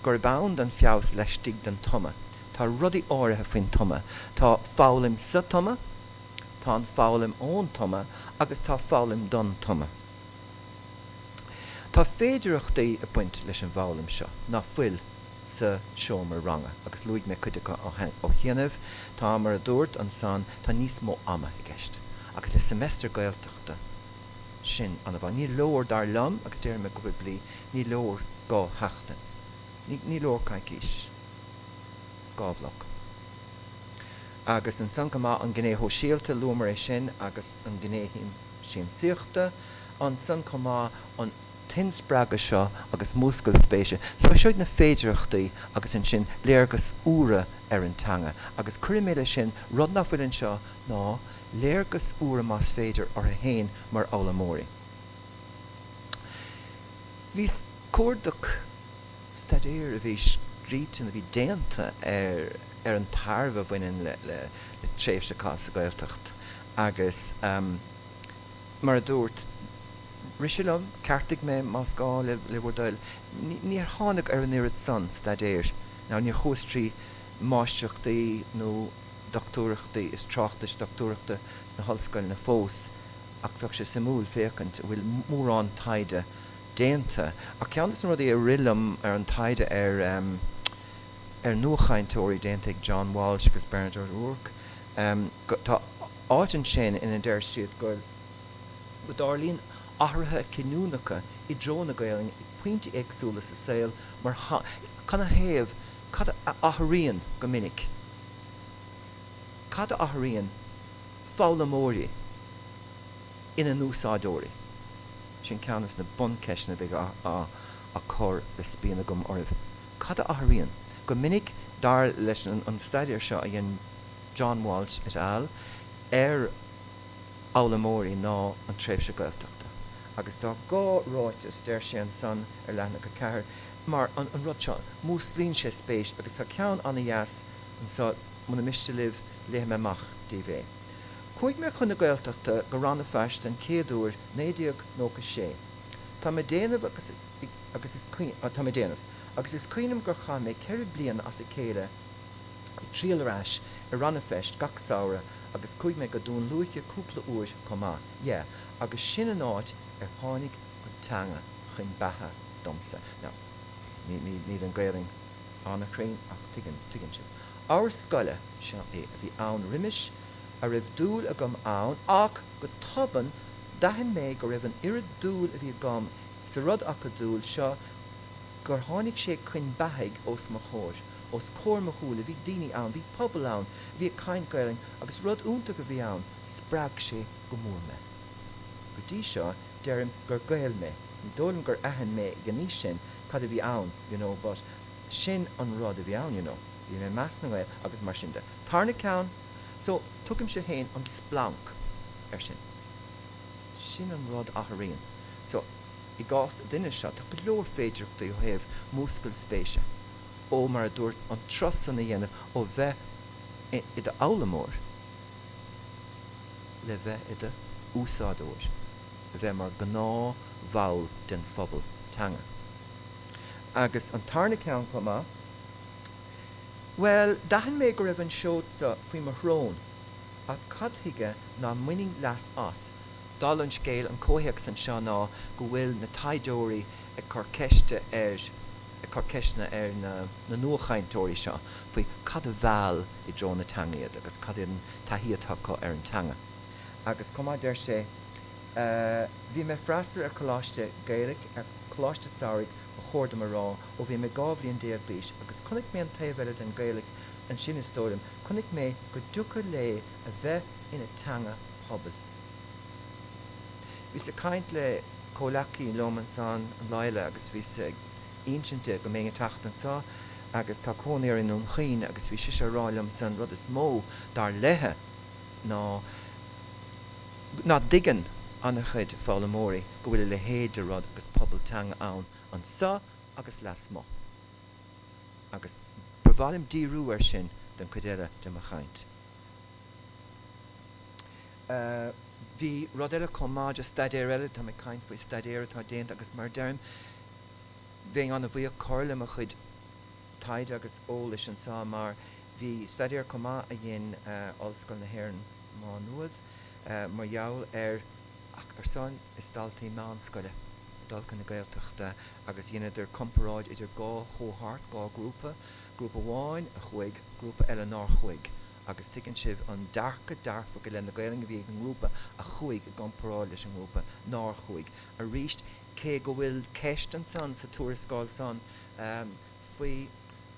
S2: gurb ann don feabhas laistigh den tumadh. Tá rudaí áirithe faoin tumadh. Tá foghlaim sa tumadh, tá an foghlaim ón tumadh agus tá foghlaim don tumadh. Tá féidearthachtaí ag baint leis an bhfoghlaim seo ná fuil. sa seomra ranga, agus luaigh mé cuid acu ó chianaibh. Tá, mar a dúrt ansan, tá níos mó ama i gceist. Agus le semester Gaeltachta, sin an-mhaith. Ní leor, dar liom, agus déarfaidh mé go poiblí, ní leor 2 sheachtain. Ní leor coicís. 2 bhloc. Agus ansan chomh maith, an ghné shóisialta, luamar é sin, agus an ghné siamsaíochta. Ansan chomh maith, an t-inspreagadh seo agus múscailt spéise. So seo iad na féidearthachtaí agus ansin léargas úra ar an teanga. Agus cuirfidh mé leis sin, rud nach bhfuil anseo ná léargas úra más féidir orthu féin mar fhoghlaimeoirí. Bhíos ag cuardach staidéir a bhí scríte nó a bhí déanta ar ar an tairbhe a bhaineann le le tréimhse a chaitheamh sa Ghaeltacht agus mar a dúrt, rith sé liom, ceartaigh mé más gá le bhur dtoil, níor tháinig ar an oiread san staidéir, now níor chuas trí máistreachtaí nó dochtúireachtaí is tráchtais dochtúireachta sna hollscoileanna fós ach bheadh sé suimiúil féachaint an bhfuil mórán taighde déanta. Ach ceann de na rudaí a rith liom ar an taighde ar ar nuachainteoirí déanta ag John Walsh agus Bernard O'Rourke, tá áit ansin ina deir siad go go dtarlaíonn athruithe cinniúnacha i dtreo na Gaelainne ag pointí éagsúla sa saol mar canathaobh, cad a athraíonn go minic? Cad a athraíonn foghlaimeoirí ina n-úsáideoirí? Sin ceann de na buncheisteanna a bheidh á cur le spíonadh agam oraibh. Cad a athraíonn? Go minic, dar leis an staidéar seo a dhein John Walsh et al. ar fhoghlaimeoirí ná an tréimhse Gaeltachta. Agus tá 2 ráiteas, deir sé ansan ar leathanach 4, mar an rud seo, músclaíonn sé spéis agus tá ceann ana-dheas anso, muna miste libh, léifidh mé amach daoibh é. Chuaigh mé chun na Gaeltachta go Rann na Feirste an chéad uair 1996. Tá mé déanamh agus agus is tá mé déanamh agus is cuimhin liom gur chaith mé 4 bliana as a chéile ag triall ar ais i Rann na Feirste gach samhradh agus chuaigh mé go Dún Lúiche cúpla uair chomh maith, yeah, agus sin an áit ar tháinig an teanga chun beatha domsa. Now, ní, ní, níl an Ghaelainn an-chruinn ach tuigeann, tuigeann sibh. Ábhar scoile, seo é, a bhí ann roimis, a raibh dúil agam ann ach go tobann d'aithin mé go raibh an oiread dúil a bhí agam sa rud acadúil seo gur tháinig sé chun beathaidh os mo chomhair. os comhair mo shúile, bhí daoine ann, bhí pobal ann a bhí ag caint Gaelainn agus rud iontach a bhí ann, spreag sé go mór mé. Go dtí seo, deirim gur Gael mé, ní dóigh liom gur aithin mé ag an aois sin cad a bhí ann you know but sin an rud a bhí ann you know, bhí mé i measc na nGael agus mar sin de. Tarna ceann, so tugaimse féin an splanc air sin. Sin an rud a athraíonn. So i gcás an duine seo, tá go leor féidearthachtaí ó thaobh múscailt spéise. ó, mar a dúrt, an turas san a dhéanamh ó bheith i do fhoghlaimeoir le bheith i do úsáideoir, a bheith mar ghnáthbhall den phobal teanga. Agus an tarna ceann chomh maith, bhuel, d'aithin mé go raibh an seod so faoi mo shrón, ach cad chuige ná mbainfinn leas as? Dála an scéil, an comhthéacs anseo ná go bhfuil na taighdeoirí ag cur ceiste ar ag cur ceisteanna ar na na nuachainteoirí seo faoi cad a mheall i dtreo na teanga iad agus cad é an taithí atá acu ar an teanga. Agus chomh maith deir sé, Bhí mé ag freastal ar choláiste Gaelach, ar choláiste samhraidh ba chóir dom a rá, ó bhí mé 12 bhliain d'aois agus chonaic mé an taobh eile den Ghaeilge ansin is dóigh liom, chonaic mé go dtiocfadh léi a bheith ina teanga pobail. Bhíos ag caint le comhleacaí liom ansan an lá eile agus bhíos ag insint di go mbeinn ag teacht anso agus tá cónaí uirthi i nDún Chaoin agus bhí sise ag rá liomsa an rud is mó dar léithe ná ná dtuigeann an-chuid foghlaimeoirí go bhfuil a leithéid de rud agus pobal teanga ann anso agus lasmuigh agus ba mhaith liom díriú air sin don chuid eile de mo chaint. Bhí rud eile chomh maith, just staidéar eile, tá mé ag caint faoi staidéar atá déanta agus mar a deirim, bheinn an-bhuíoch cur le mo chuid taighde agus eolais anseo mar bhí staidéar chomh maith a dhein Ollscoil na hÉireann, Má Nuad, mar gheall ar, ach ar son, is daltaí meánscoile. ag dul chun na Gaeltachta agus dheineadar comparáid idir dhá chohort, dhá ghrúpa, grúpa amháin a chuaigh, grúpa eile nár chuaigh agus tuigeann sibh an dearcadh dearfach i leith na Gaelainne a bhí ag an ngrúpa a chuaigh i gcomparáid leis an ngrúpa nár chuaigh. Arís, cé go bhfuil ceist ansan sa tuarascáil san faoi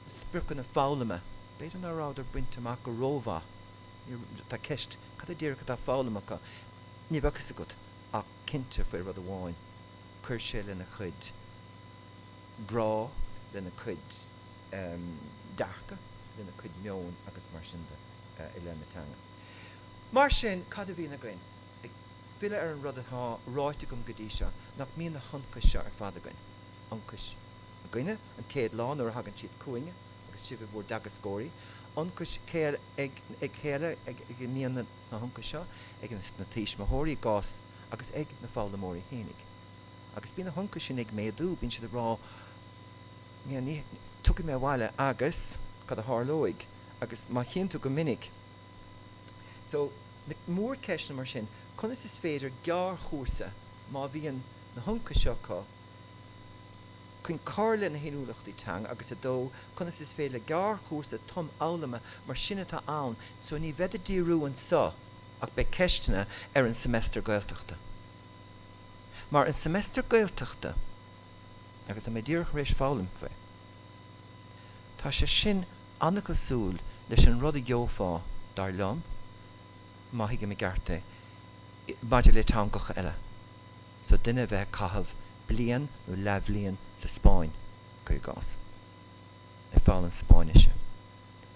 S2: spriocanna foghlama, b'fhéidir ná rabhadar bainte amach go rómhaith, tá ceist, cad é díreach atá foghlamtha acu? Ní bheadh fhios agat ach cinnte faoi rud amháin, chuir sé lena chuid grá, lena cuid dearcadh, lena cuid meoin agus mar sin de i leith na teanga. Mar sin, cad a bhíonn againn? Ag filleadh ar an rud atá ráite agam go dtí seo, nach mbíonn na hionchais seo ar fad againn? Ionchais againne an chéad lá nuair a thagann siad chugainne agus sibh i bhur dteagascóirí, ionchais ag céile ag a mbíonn na hionchais seo ag na tuismitheoirí i gcás agus ag na foghlaimeoirí fhéinig. Agus bíonn na hionchais sin ag méadú, bíonn siad ag rá, ní, tiocfaidh mé abhaile agus cad a tharlóidh? Agus má chíonn tú go minic, so, na mórcheisteanna mar sin, conas is féidir gearrchúrsa, má bhíonn na hionchais seo acu, chun cur lena hinniúlachtaí teanga agus 2 conas is féidir le gearrchúrsa tumfhoghlama mar sin atá ann so ní bhead ag díriú anso ach beidh ceisteanna ar an semester Gaeltachta. Mar an semester Gaeltachta, agus tá mé díreach tar éis foghlaim faoi, tá sé sin an-chosúil leis an rud a gheofá, dar liom, má thuigim i gceart é, maidir le teangacha eile. So duine a bheith ag caitheamh bliain nó leathbhliain sa Spáinn, cuir i gcás, ag foghlaim Spáinnise.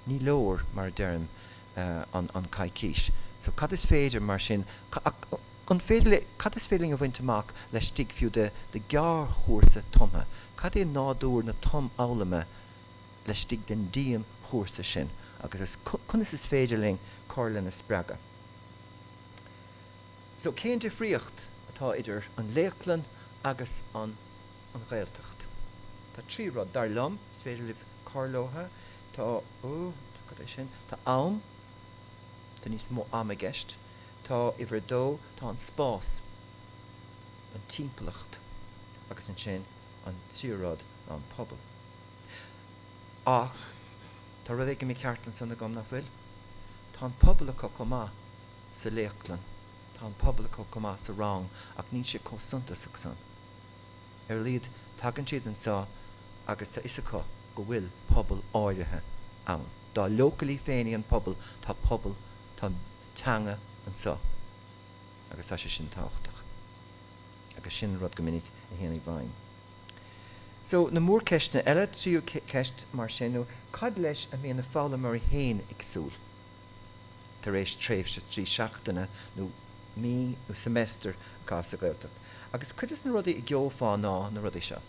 S2: Ní leor, mar a deirim, an coicís. So cad is féidir, mar sin, an féidir le, cad is féidir linn a bhaint amach laistigh fiú de de ghearrchúrsa tumtha? Cad é nádúr na tumfhoghlama laistigh den dianchúrsa sin agus is, conas is féidir linn cur lena spreagadh? So cén difríocht atá idir an léachtlann agus an an Ghaeltacht? Tá trí rud, dar liom, is féidir libh cur leo. Tá, ó, cad é sin? Tá am, tá níos mó ama i gceist. Tá, uimhir a dó, tá an spás, an timpeallacht agus ansin an tríú rud ná an pobal. Ach tá rud éigin mícheart ansan agam, nach bhfuil? Tá an pobal acu chomh maith sa léachtlann, tá an pobal acu chomh maith sa rang ach níl sé chomh suntasach san. Ar a laghad tagann siad anseo agus tá fhios acu go bhfuil pobal áirithe ann. Dá leochailí féin í an pobal, tá pobal, tá teanga anseo agus tá sé sin tábhachtach. Agus sin an rud go minic a théann i bhfeidhm. So, na mórcheisteanna eile, tríú ceist mar sin, nó cad leis a mbíonn na foghlaimeoirí féin ag súil? tar éis tréimhse 3 seachtaine nó mí nó semester a chaitheamh sa Ghaeltacht. Agus cuid des na rudaí a gheofá ná na rudaí seo.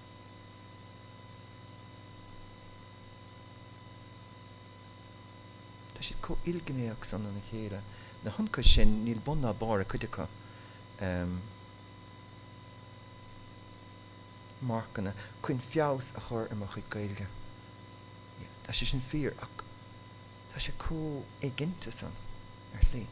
S2: Tá siad chomh ilghnéitheach san lena chéile. Na hionchais sin, níl bun ná barr ag cuid acu. Marcanna, chun feabhas a chur ar mo chuid Gaeilge. Tá sé sin fíor ach. Tá sé chomh éiginnte san, ar shlí.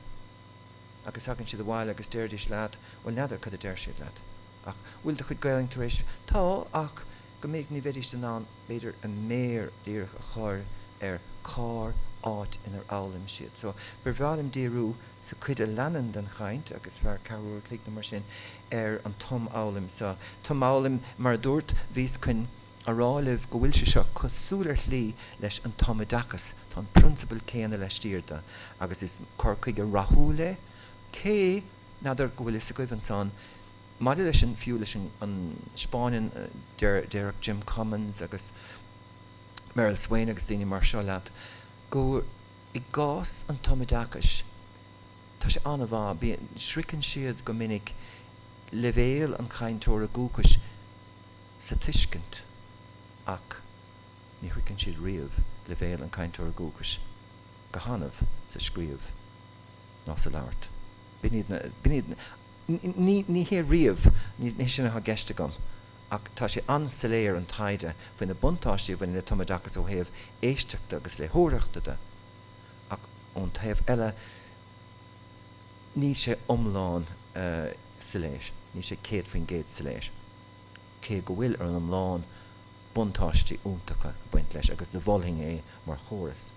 S2: Agus tagann siad abhaile agus deiridís leat, bhuel n'fheadar cad a deir siad leat, ach bhfuil do chuid Gaelainn tar éis, tá, ach go minic ní bheidís in ann, b'fhéidir, a méar díreach a chur ar cár áit inar fhoghlaim siad. So, ba bhreá liom díriú sa chuid a leanann den chaint, agus fear ceathrú uair a chloig nó mar sin, ar an tumfhoghlaim so. Tumfhoghlaim, mar a dúrt, bhíos chun. a rá libh go bhfuil sé seo cosúil ar shlí leis an tumoideachas, tá an prionsabal céanna laistiar de agus is cur chuige rathúil é, cé, n'fheadar go bhfuil fhios agaibh ansan, maidir leis an, fiú leis an Spáinn, déarfadh Jim Cummins agus Merrill Swain agus daoine mar seo leat, go, i gcás an tumoideachais, tá sé an-mhaith, bíonn, sroicheann siad go minic leibhéal an chainteora dhúchais, sa tuiscint ach ní shroicheann siad riamh leibhéal an chainteora dhúchais, go hannamh sa scríobh ná sa labhairt. B'in iad na, b'in iad na, ní, ní hé riamh, ní hé sin atá i gceist agam ach tá sé an-soiléir an taighde faoi na buntáistí a bhaineann le tumoideachas ó thaobh éisteachta agus léitheoireachta de ach ón taobh eile níl sé iomlán soiléir, níl sé 100% soiléir. Cé go bhfuil, ar an iomlán, buntáistí iontacha ag baint leis, agus do mholfainn é mar chóras.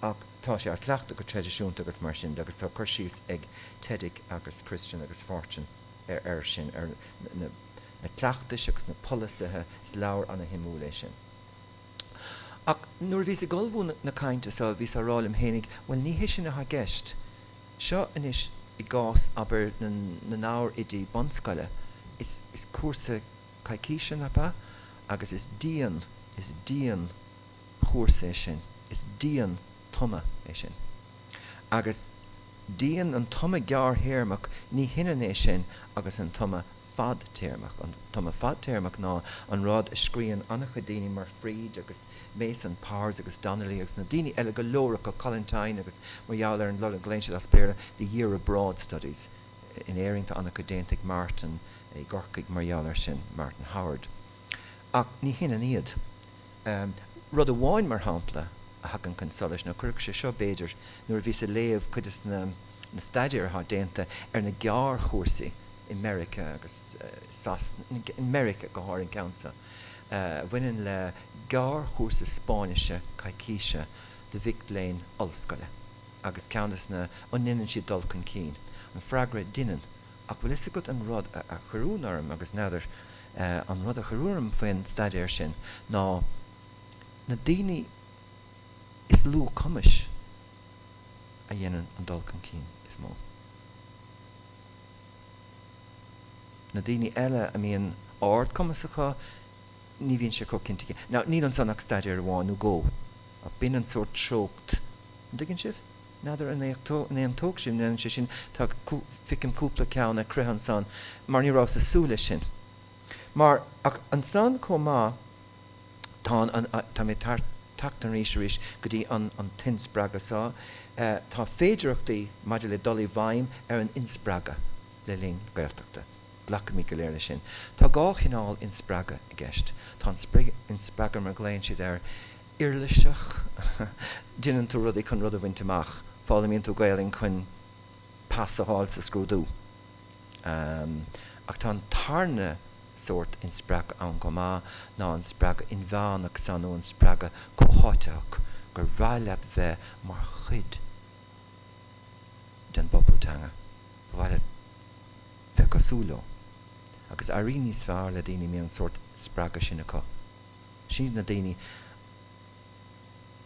S2: Ach tá sé á chleachtadh go traidisiúnta agus mar sin de, agus tá cur síos ag Tedick agus Christian agus Fortune air sin, ar na cleachtais agus na polasaithe, is leabhar ana-shuimiúil é sin. Ach nuair a bhíos ag ullmhú na cainte seo, bhíos á rá liom fhéinig, bhuel, ní hé sin atá i gceist. Seo anois, i gcás, abair, na n-ábhar oidí bunscoile, is is cúrsa coicíse, nach ea? Agus is dian, is dian chúrsa é sin, is dian tumadh é sin. Agus dian, an tumadh gearrthéarmach, ní hionann é sin agus an tumadh fadtéarmach. An tumadh fadtéarmach ná an rud a scríonn an-chuid daoine mar Fried agus Mason Powers agus Donnelly agus na daoine eile, go leor acu, Collentine agus mar gheall ar an rud a ghlaonn siad as Béarla the year abroad studies. In Éirinn tá an-chuid déanta ag Martin i gCorcaigh mar gheall air sin, Martin Howard. Ach ní hionann iad. Rud amháin, mar shampla, a thagann chun solais, nó cuirfeadh sé seo, b'fhéidir, nuair a bhíos ag léamh cuid de na staidéir atá déanta ar na gearrchúrsaí i Meiriceá agus Sasana, i Meiriceá go háirithe an ceann seo, a bhaineann le gearrchúrsa Spáinnise coicíse do mhic léinn ollscoile agus ceann de na, an ndeineann siad dul chun cinn? An freagra, deineann. Ach bhfuil fhios agat an rud a chuir ionadh orm, agus n'fheadar, an rud a chuir ionadh orm faoin staidéar sin ná na daoine is lú cumais a dhéanann an dul chun cinn is mó. Na daoine eile a mbíonn ardchumas acu, ní bhíonn sé chomh cinnte céanna. Now, níl ansan ach staidéar amháin nó dhó, ach b'in an sórt treocht, an dtuigeann sibh? N'fheadar an aontódh sibh, ndéanann sé sin, tá, feicim cúpla ceann ag croitheadh ansan, mar ní rabhas ag súil leis sin. Mar, ach ansan chomh maith, tá an, tá mé ag teacht arís arís go dtí an, an t-inspreagadh so, tá féidearthachtaí maidir le dul i bhfeidhm ar an inspreagadh le linn Gaeltachta. Glacaimid go léir leis sin. Tá dhá chineál inspreagadh i gceist. Tá an inspreagadh mar a ghlaonn siad air, uirliseach, déanann tú rudaí chun rud a bhaint amach, foghlaimíonn tú Gaelainn chun pas a fháil sa scrúdú. Ach tá an tarna sórt inspreagadh ann chomh maith, ná an spreagadh inmheánach san nó an spreagadh comhtháititheach, gur bhreá leat bheith mar chuid den bpobal teanga, ba mhaith leat bheith cosúil leo. Agus éiríonn níos fearr le daoine a mbíonn an sórt spreagadh sin acu. Sin iad na daoine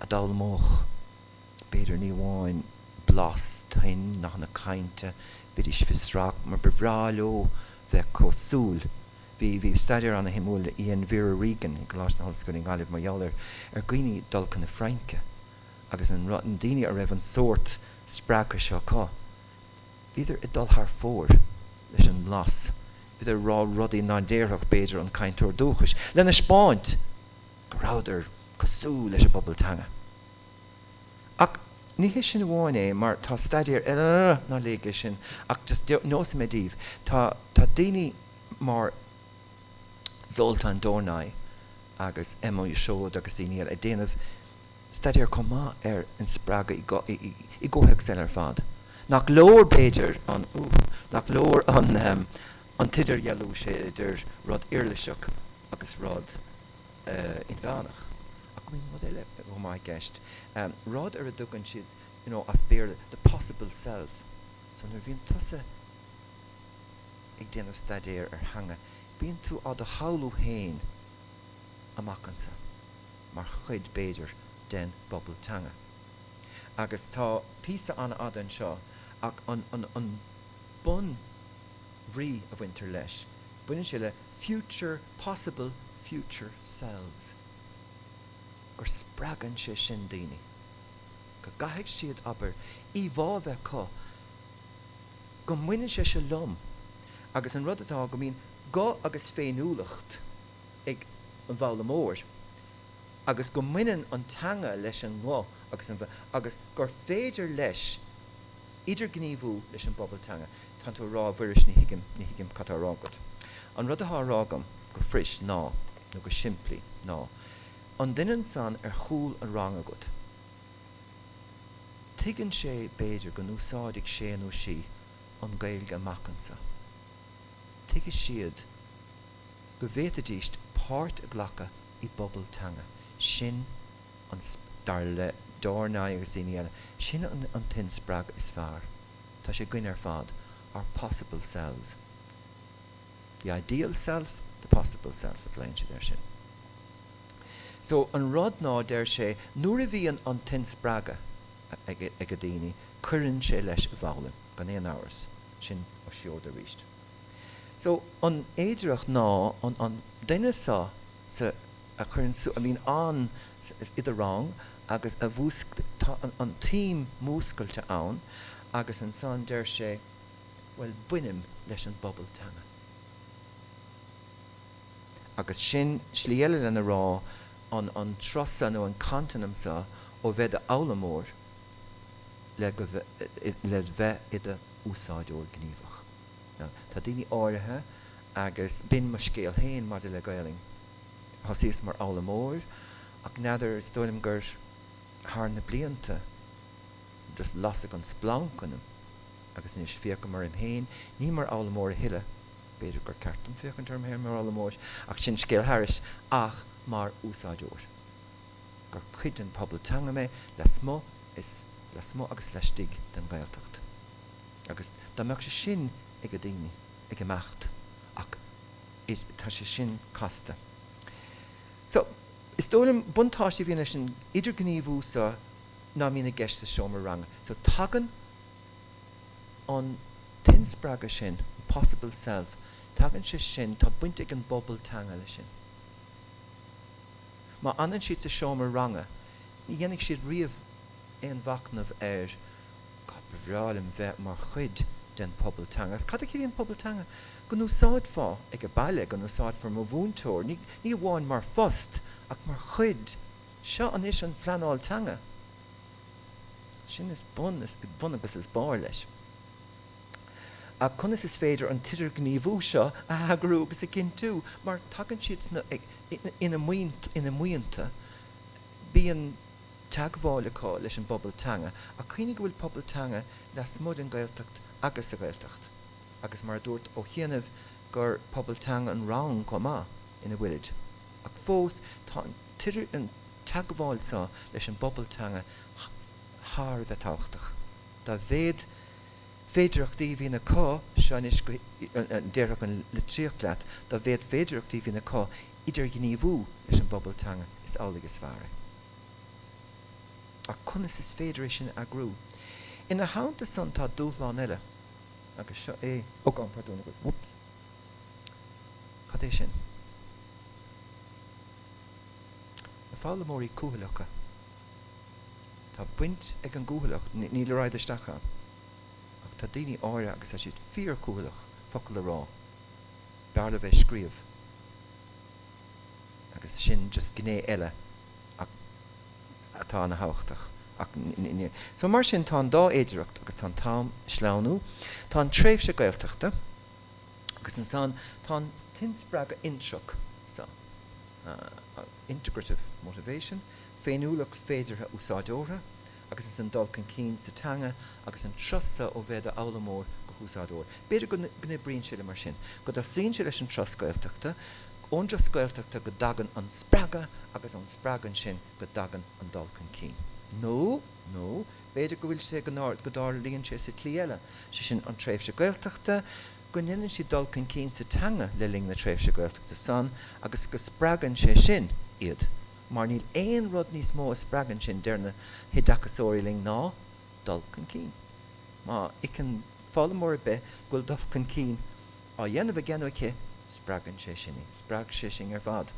S2: a d'fhoghlaimeodh, b'fhéidir, ní amháin blas, tuin, nathanna cainte, bheidís fiosrach, mar ba bhreá leo bheith cosúil. Bhí, bhí staidéar ana-shuimiúil a dhein Vera Regan i gColáiste na hOllscoile i nGaillimh mar gheall ar, ar dhaoine dul chun na Fraince agus an, na daoine a raibh an sórt spreagtha seo acu. Bhíodar ag dul thar fóir leis an mblas, bhíodar ag rá rudaí ná déarfadh, b'fhéidir, an cainteoir dúchais, lena 'speáint go rabhadar cosúil leis an bpobal teanga. Ach ní hé sin amháin é, mar tá staidéar eile, ná léigh é sin, ach just neosfaidh mé daoibh, tá, tá daoine mar Zoltán Dornai agus Emma Usód agus daoine eile ag déanamh staidéar chomh maith ar inspreagadh i gcomhthéacs eile ar fad. Nach leor, b'fhéidir, an, nach leor an, an t-idirdhealú sé idir rud uirliseach agus rud inmheánach. Ach go mbíonn rud eile chomh maith i gceist, rud ar a dtugann siad, you know, as Béarla, the possible self. So nuair a bhíonn tusa ag déanamh staidéir ar theanga, bíonn tú á do shamhlú féin amach anso. mar chuid, b'fhéidir, den bpobal teanga. Agus tá píosa an-fhada anseo ach an, an, an bun-bhrí a bhaintear leis, baineann sé le future, possible future selves, gur spreagann sé sin daoine, go gcaithfidh siad, abair, íomhá a bheith acu go mbaineann sé seo liom agus an rud atá, go mbíonn guth agus féiniúlacht ag an bhfoghlaimeoir agus go mbaineann an teanga leis an nguth agus an agus gur féidir leis idirghníomhú leis an bpobal teanga. Tánn tú a rá, a Mhuiris, ní thuigim, ní thuigim cad tá á rá agat. An rud atá á rá agam go fuirist ná, nó go simplí, ná, an duine ansan ar chúl an ranga agat, tuigeann sé, b'fhéidir, go n-úsáidfidh sé nó sí an Ghaeilge amach anso. Tuigfidh siad. Go bhféadfaidís páirt a ghlacadh i bpobal teanga. Sin an, dar le Dörnyei agus daoine eile, sin an t-inspreagadh is fearr. Tá sé againn ar fad, our possible selves. The ideal self, the possible self a ghlaonn siad air sin. So, an rud ná, deir sé, nuair a bhíonn an t-inspreagadh ag ag daoine, cuireann sé leis a bhfoghlaim, gan aon amhras. Sin Ó Síóda arís. So, an fhéidireacht ná an an duine seo sa a chuireann su, a bhíonn an i do rang agus a mhúsc, tá an an tsuim múscailte ann agus ansan deir sé, bhuel, bainim leis an bpobal teanga. Agus sin slí eile lena rá an an turas seo nó an cantanam seo ó bheith i d'fhoghlaimeoir le go le bheith i do úsáideoir gníomhach. Now, tá daoine áirithe, agus b'in mo scéal féin maidir le Gaelainn, thosaíos mar fhoghlaimeoir ach n'fheadar, is dóigh liom gur thar na blianta just lasadh an splanc ionam agus anois féachaim orm féin ní mar fhoghlaimeoir a thuilleadh, b'fhéidir gur ceart dom féachaint orm féin mar fhoghlaimeoir, ach sin scéal thairis, ach mar úsáideoir. Gur cuid den pobal teanga mé, lasmuigh is lasmuigh agus laistigh den Ghaeltacht. Agus dá mbeadh sé sin ag daoine, ag imeacht, ach is, tá sé sin casta. So, is dóigh liom, buntáiste a bhíonn leis an idirghníomhú seo ná mbíonn i gceist sa seomra ranga. So, tagann an t-inspreagadh sin, an possible self, tagann sé sin, tá baint ag an bpobal teanga leis sin. Má fhanann siad sa seomra ranga, ní dhéanfaidh siad riamh aon mhachnamh ar, God, ba bhreá liom bheith mar chuid den phobal teanga. Agus cad a chiallaíonn pobal teanga? Go n-úsáidfeá ag an baile, go n-úsáidfear mo mhúinteoir, ní, ní amháin mar phost, ach mar chuid, seo anois an phleanáil teanga. Sin is bun, is bun agus is barr leis. Ach conas is féidir an t-idirghníomhú seo a eagrú agus a chinntiú mar tagann siad sna, ina mbuíonta, bíonn teagmháil acu leis an bpobal teanga ach cuimhnigh go bhfuil pobal teanga lasmuigh den Ghaeltacht agus sa Ghaeltacht agus mar a dúirt Ó Chianaibh gur pobal teanga an rang chomh maith ina bhfuilid ach fós tá an an teagmháil seo leis an bpobal teanga thar a bheith tábhachtach. Dá mhéad féidireachtaí a bhíonn acu, seo anois go déarfadh an litríocht leat, dá mhéad féidireachtaí a bhíonn acu idirghníomhú leis an bpobal teanga, is amhlaidh is fearr é. Ach conas is féidir é sin a eagrú? Ina theannta san tá dúshlán eile, agus seo é, ó gabhaim pardún agaibh, whoops, cad é sin? Na foghlaimeoirí cúthaileacha. Tá baint ag an gcúthaileacht, ní le raghaid isteach ann, ach tá daoine áirithe agus tá siad fíor-chúthaileach focal a rá, b'fhearr leo é a scríobh agus sin just gné eile ach atá ana-thábhachtach ach ní. So mar sin tá an dá fhéidireacht agus tá an t-am ag sleamhnú. Tá an tréimhse Gaeltachta agus ansan tá an t-inspreagadh intreach so, integrative motivation, féiniúlacht féideartha úsáideora agus ansan dul chun cinn sa teanga agus an turas seo ó bheith i d'fhoghlaimeoir go húsáideoir. B'fhéidir go n-oibríonn sé le mar sin, go dtosaíonn sé leis an turas Gaeltachta, ón dturas Gaeltachta go dtagann an spreagadh agus ón spreagadh ansin go dtagann an dul chun cinn. Nó, nó, b'fhéidir go bhfuil sé, go dtarlaíonn sé sa tslí eile, sé sin an tréimhse Gaeltachta, go ndéanann siad dul chun cinn sa teanga le linn na tréimhse Gaeltachta san agus go spreagann sé sin iad mar níl aon rud níos mó a spreagann sin, deir na hoideachasóirí linn, ná dul chun cinn. Má fheiceann foghlaimeoir ar bith go bhfuil dul chun cinn á dhéanamh aige nó aici, spreagann sé sin í. Spreag sé sinn ar fad.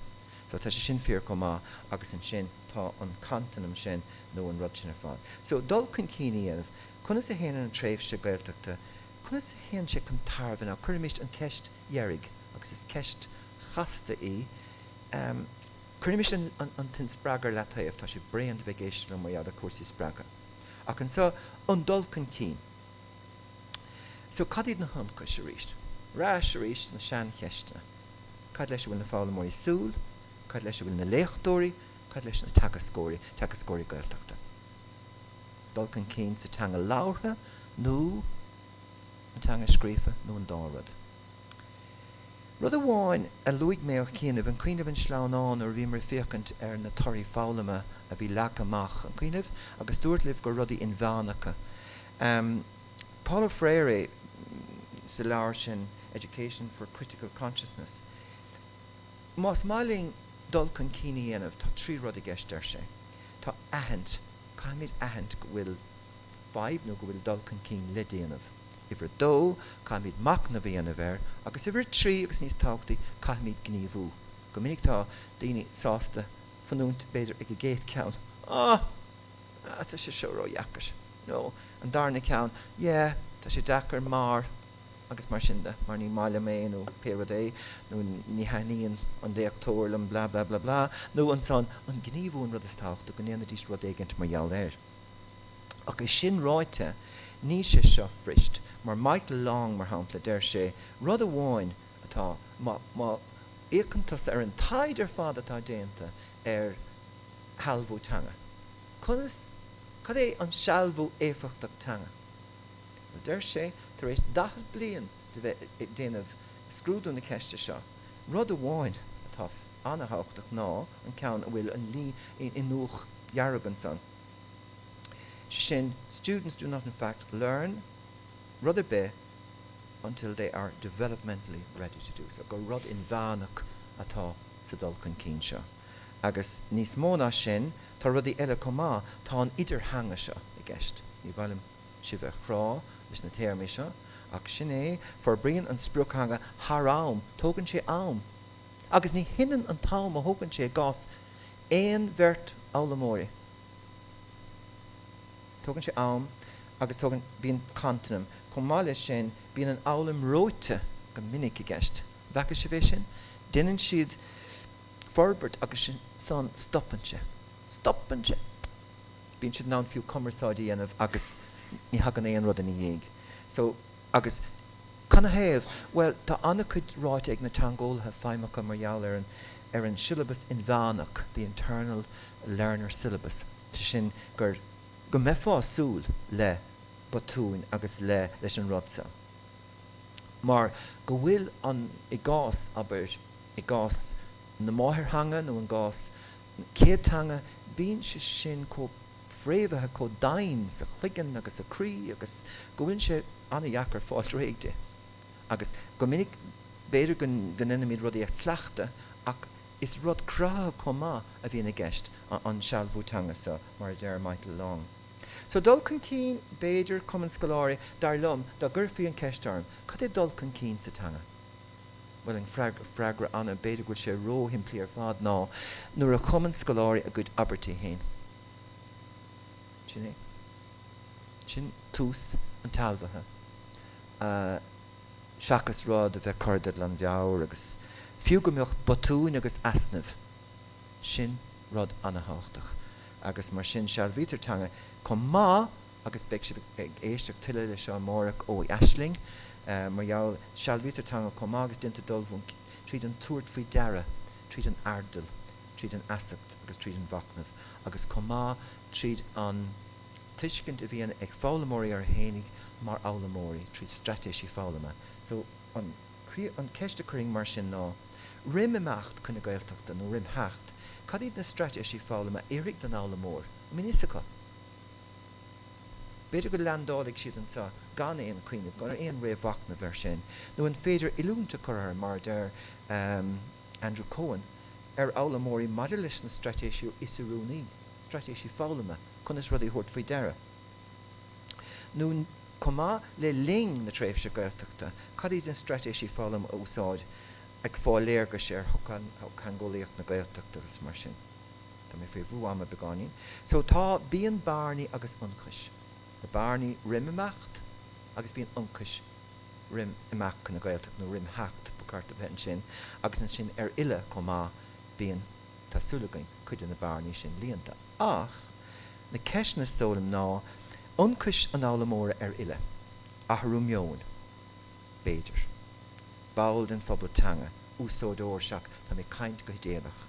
S2: So tá sé sin fíor chomh maith agus ansin tá an cantanam sin nó an rud sin ar fad. So dul chun cinn a dhéanamh, conas a théann an tréimhse Gaeltachta Conas a théann sé chun tairbhe? Now cuirimis an cheist dheiridh, agus is ceist chasta í, cuirimis an t-inspreagadh ar leataobh, tá sibh bréan de bheith ag éisteacht liom mar gheall ar chúrsaí spreagtha. Ach anseo, an dul chun cinn. So cad iad na hionchais arís? Ar ais arís na seancheisteanna. Cad leis a bhfuil na foghlaimeoirí ag súil? Cad leis a bhfuil na léachtóirí? Cad leis na teagascóirí, teagascóirí Gaeltachta? Dul chun cinn sa teanga labhartha nó an teanga scríofa nó an dá rud. Rud amháin a luaigh mé ó chianaibh, an cuimhin libh an sleamhnán nuair a bhíomar ag féachaint ar na torthaí foghlama a bhí leagtha amach, an cuimhin libh? Agus dúrt libh gur rudaí inmheánacha. Paulo Freire sa leabhar sin Education for Critical Consciousness, más maith linn dul chun cinn a dhéanamh, tá 3 rud i gceist, deir sé. Tá aithint, caithfimid aithint go bhfuil fadhb nó go bhfuil dul chun cinn le déanamh. Uimhir a dó, caithfimid machnamh a dhéanamh air, agus uimhir a trí, agus níos tábhachtaí, caithfimid gníomhú. Go minic tá daoine sásta fanúint, b'fhéidir, ag an gcéad ceann, ah, tá sé seo ródheacair, nó an darna ceann, yeah, tá sé deacair mar, agus mar sin de, mar ní maith liom é nó pé rud é, nó ní thaitníonn an léachtóir liom blah blah blah blah, nó ansan, an gníomhú an rud is tábhachtaí, go ndéanfaidís rud éigint mar gheall air. Ach é sin ráite, níl sé seo fuirist, mar Michael Long, mar shampla, deir sé rud amháin atá, má, má fhéachann tusa ar an taighde ar fad atá déanta ar shealbhú teanga, conas, cad é an sealbhú éifeachtach teanga? Bhuel, deir sé, tar éis 40 bliain de bheith ag déanamh scrúdú na ceiste seo, rud amháin atá an-thábhachtach ná an ceann a bhfuil an líne i ndúch dhearg ansan, sé sin, students do not in fact learn rud ar bith until they are developmentally ready to do so, gur rud inmheánach atá sa dul chun cinn seo. Agus níos mó ná sin, tá rudaí eile chomh maith, tá an idirtheanga seo i gceist. Ní mhaith liom sibh a chrá leis na téarmaí seo, ach sin é, forbraíonn an sprioctheanga thar am, tógann sé am. Agus ní hionann an t-am a thógann sé i gcás aon bheirt fhoghlaimeoirí. Tógann sé am agus tógann, bíonn contanam. Chomh maith leis sin, bíonn an fhoghlaim reoite go minic i gceist. An bhfaca sibh é sin? Déanann siad forbairt agus ansan stopann sé. Stopann sé! Bíonn siad in ann fiú cumarsáid a dhéanamh agus ní thagann aon rud ina dhiaidh. So, agus canathaobh? Bhuel, tá an-chuid ráite ag na teangeolaithe feidhmeacha mar gheall ar an, ar an siollabas inmheánach, the internal learner syllabus, sé sin gur, go mbeifeá ag súil le botúin agus le, leis an rud seo. Mar go bhfuil an, i gcás, abair, i gcás na máthairtheanga nó i gcás na chéad teanga, bíonn sé sin chomh fréamhaithe chomh domhain sa chloigeann agus sa chroí agus go bhfuil sé an-dheacair fáilt réidh de. Agus go minic b'fhéidir go ndéanaimid rudaí a chleachtadh ach is rud cruthaitheach chomh maith a bhíonn i gceist, an sealbhú teanga seo, mar a deir Michael Long. So dul chun cinn, b'fhéidir, cumann scoláirí, dar liom, dá gcuirfí an cheist orm, cad é dul chun cinn sa teanga? Bhuel, an freagra ana, b'fhéidir go bhfuil sé ró-shimplí ar fad, ná nuair a chumann scoláirí a gcuid abairtí féin. Sin é. Sin tús an tsealbhaithe. Seachas rud a bheith curtha de ghlanmheabhair agus fiú go mbeadh botúin agus easnaimh, sin rud ana-thábhachtach. Agus mar sin sealbhaítear teanga chomh maith agus beidh sibh ag éisteacht tuilleadh leis seo amárach ó Aisling, mar gheall, sealbhaítear teanga chomh maith agus déantar dul tríd an tabhairt faoi deara, tríd an airdeall, tríd an fheasacht agus tríd an mhachnamh, agus chomh maith tríd an tuiscint a bhíonn ag foghlaimeoirí orthu fhéinig mar fhoghlaimeoirí, tríd straitéisí foghlama. So, an, an ceist a chuirfinn mar sin ná, roim imeacht chun na Gaeltachta nó roim theacht, cad iad na straitéisí foghlama a oirfidh don fhoghlaimeoir? An mbíonn fhios acu? B'fhéidir go leaindeálfaidh siad anseo gan aon chuimhneamh, gan aon réamh-mhachnamh air sin. Nó an féidir oiliúint a chur ar, mar a deir Andrew Cohen, ar fhoghlaimeoirí maidir leis na straitéisí is oiriúnaí, straitéisí foghlama, conas rudaí a thabhairt faoi deara? Nó chomh maith, le linn na tréimhse Gaeltachta, cad iad na straitéisí foghlama a úsáid ag fáil léargais ar shochtheangeolaíocht na Gaeltachta agus mar sin? Tá mé faoi bhrú ama beagáinín. So tá, bíonn bearnaí agus ionchais. Na bearnaí roim imeacht agus bíonn ionchais roim imeacht chun na Gaeltachta nó roim theacht, ba cheart a bheith ansin, agus ansin ar fhilleadh chomh maith, bíonn, tá súil againn, cuid de na bearnaí sin líonta. Ach na ceisteanna is dóigh liom ná, ionchais an fhoghlaimeora ar fhilleadh, athrú meoin, b'fhéidir. Ball den phobal teanga, úsáideoir seach tá mé ag caint go hidéalach.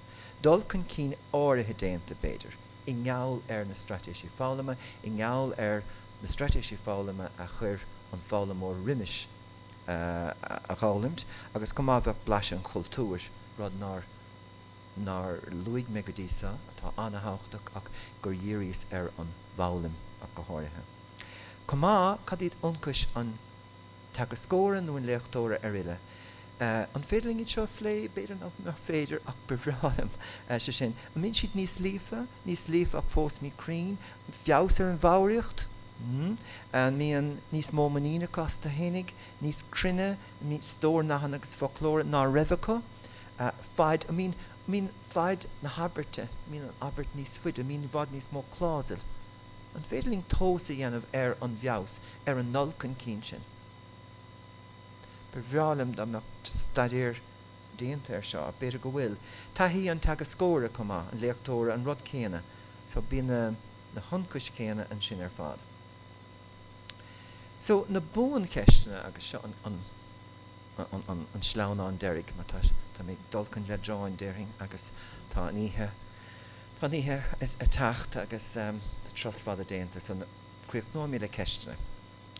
S2: Dul chun cinn áirithe déanta, b'fhéidir, i ngeall ar na straitéisí foghlama, i ngeall ar na straitéisí foghlama a chuir an foghlaimeoir roimis. a dh'fhoghlaimint agus chomh maith bheadh blaiseadh an chultúir, rud nár nár luaigh mé go dtí seo, atá an-thábhachtach ach gur dhíríos ar an bhfoghlaim ach go háirithe. Chomh maith, cad iad ionchais an teagascóra nó an léachtóra ar fhilleadh? An féidir linn iad seo a phlé? B'fhéidir nach féidir ach ba bhreá liom. Sé sin, an mbíonn siad níos líofa, níos líofa ach fós míchruinn, feabhas ar an bhfoghraíocht? An mbíonn níos mó muiníne acu astu fhéinig, níos cruinne, stór nathanna agus foclóra ná raibh acu? Faid, an mbíonn, an mbíonn faid na habairte, an mbíonn an abairt níos faide, an mbíonn i bhfad níos mó clásail? An féidir linn tomhas a dhéanamh ar an bhfeabhas, ar an ndul chun cinn sin? Ba bhreá liom dá mbeadh staidéar déanta air seo, ach b'fhéidir go bhfuil. Taithí an teagascóra chomh maith, an léachtóra, an rud céanna. So bíonn na na hionchais chéanna ansin ar fad. So na buancheisteanna, agus seo an an an an sleamhnán deiridh, mar tá tá mé ag dul chun leadráin déarfainn agus tá an oíche tá an oíche ag teacht agus tá turas fada déanta. So críochnóidh mé le ceisteanna.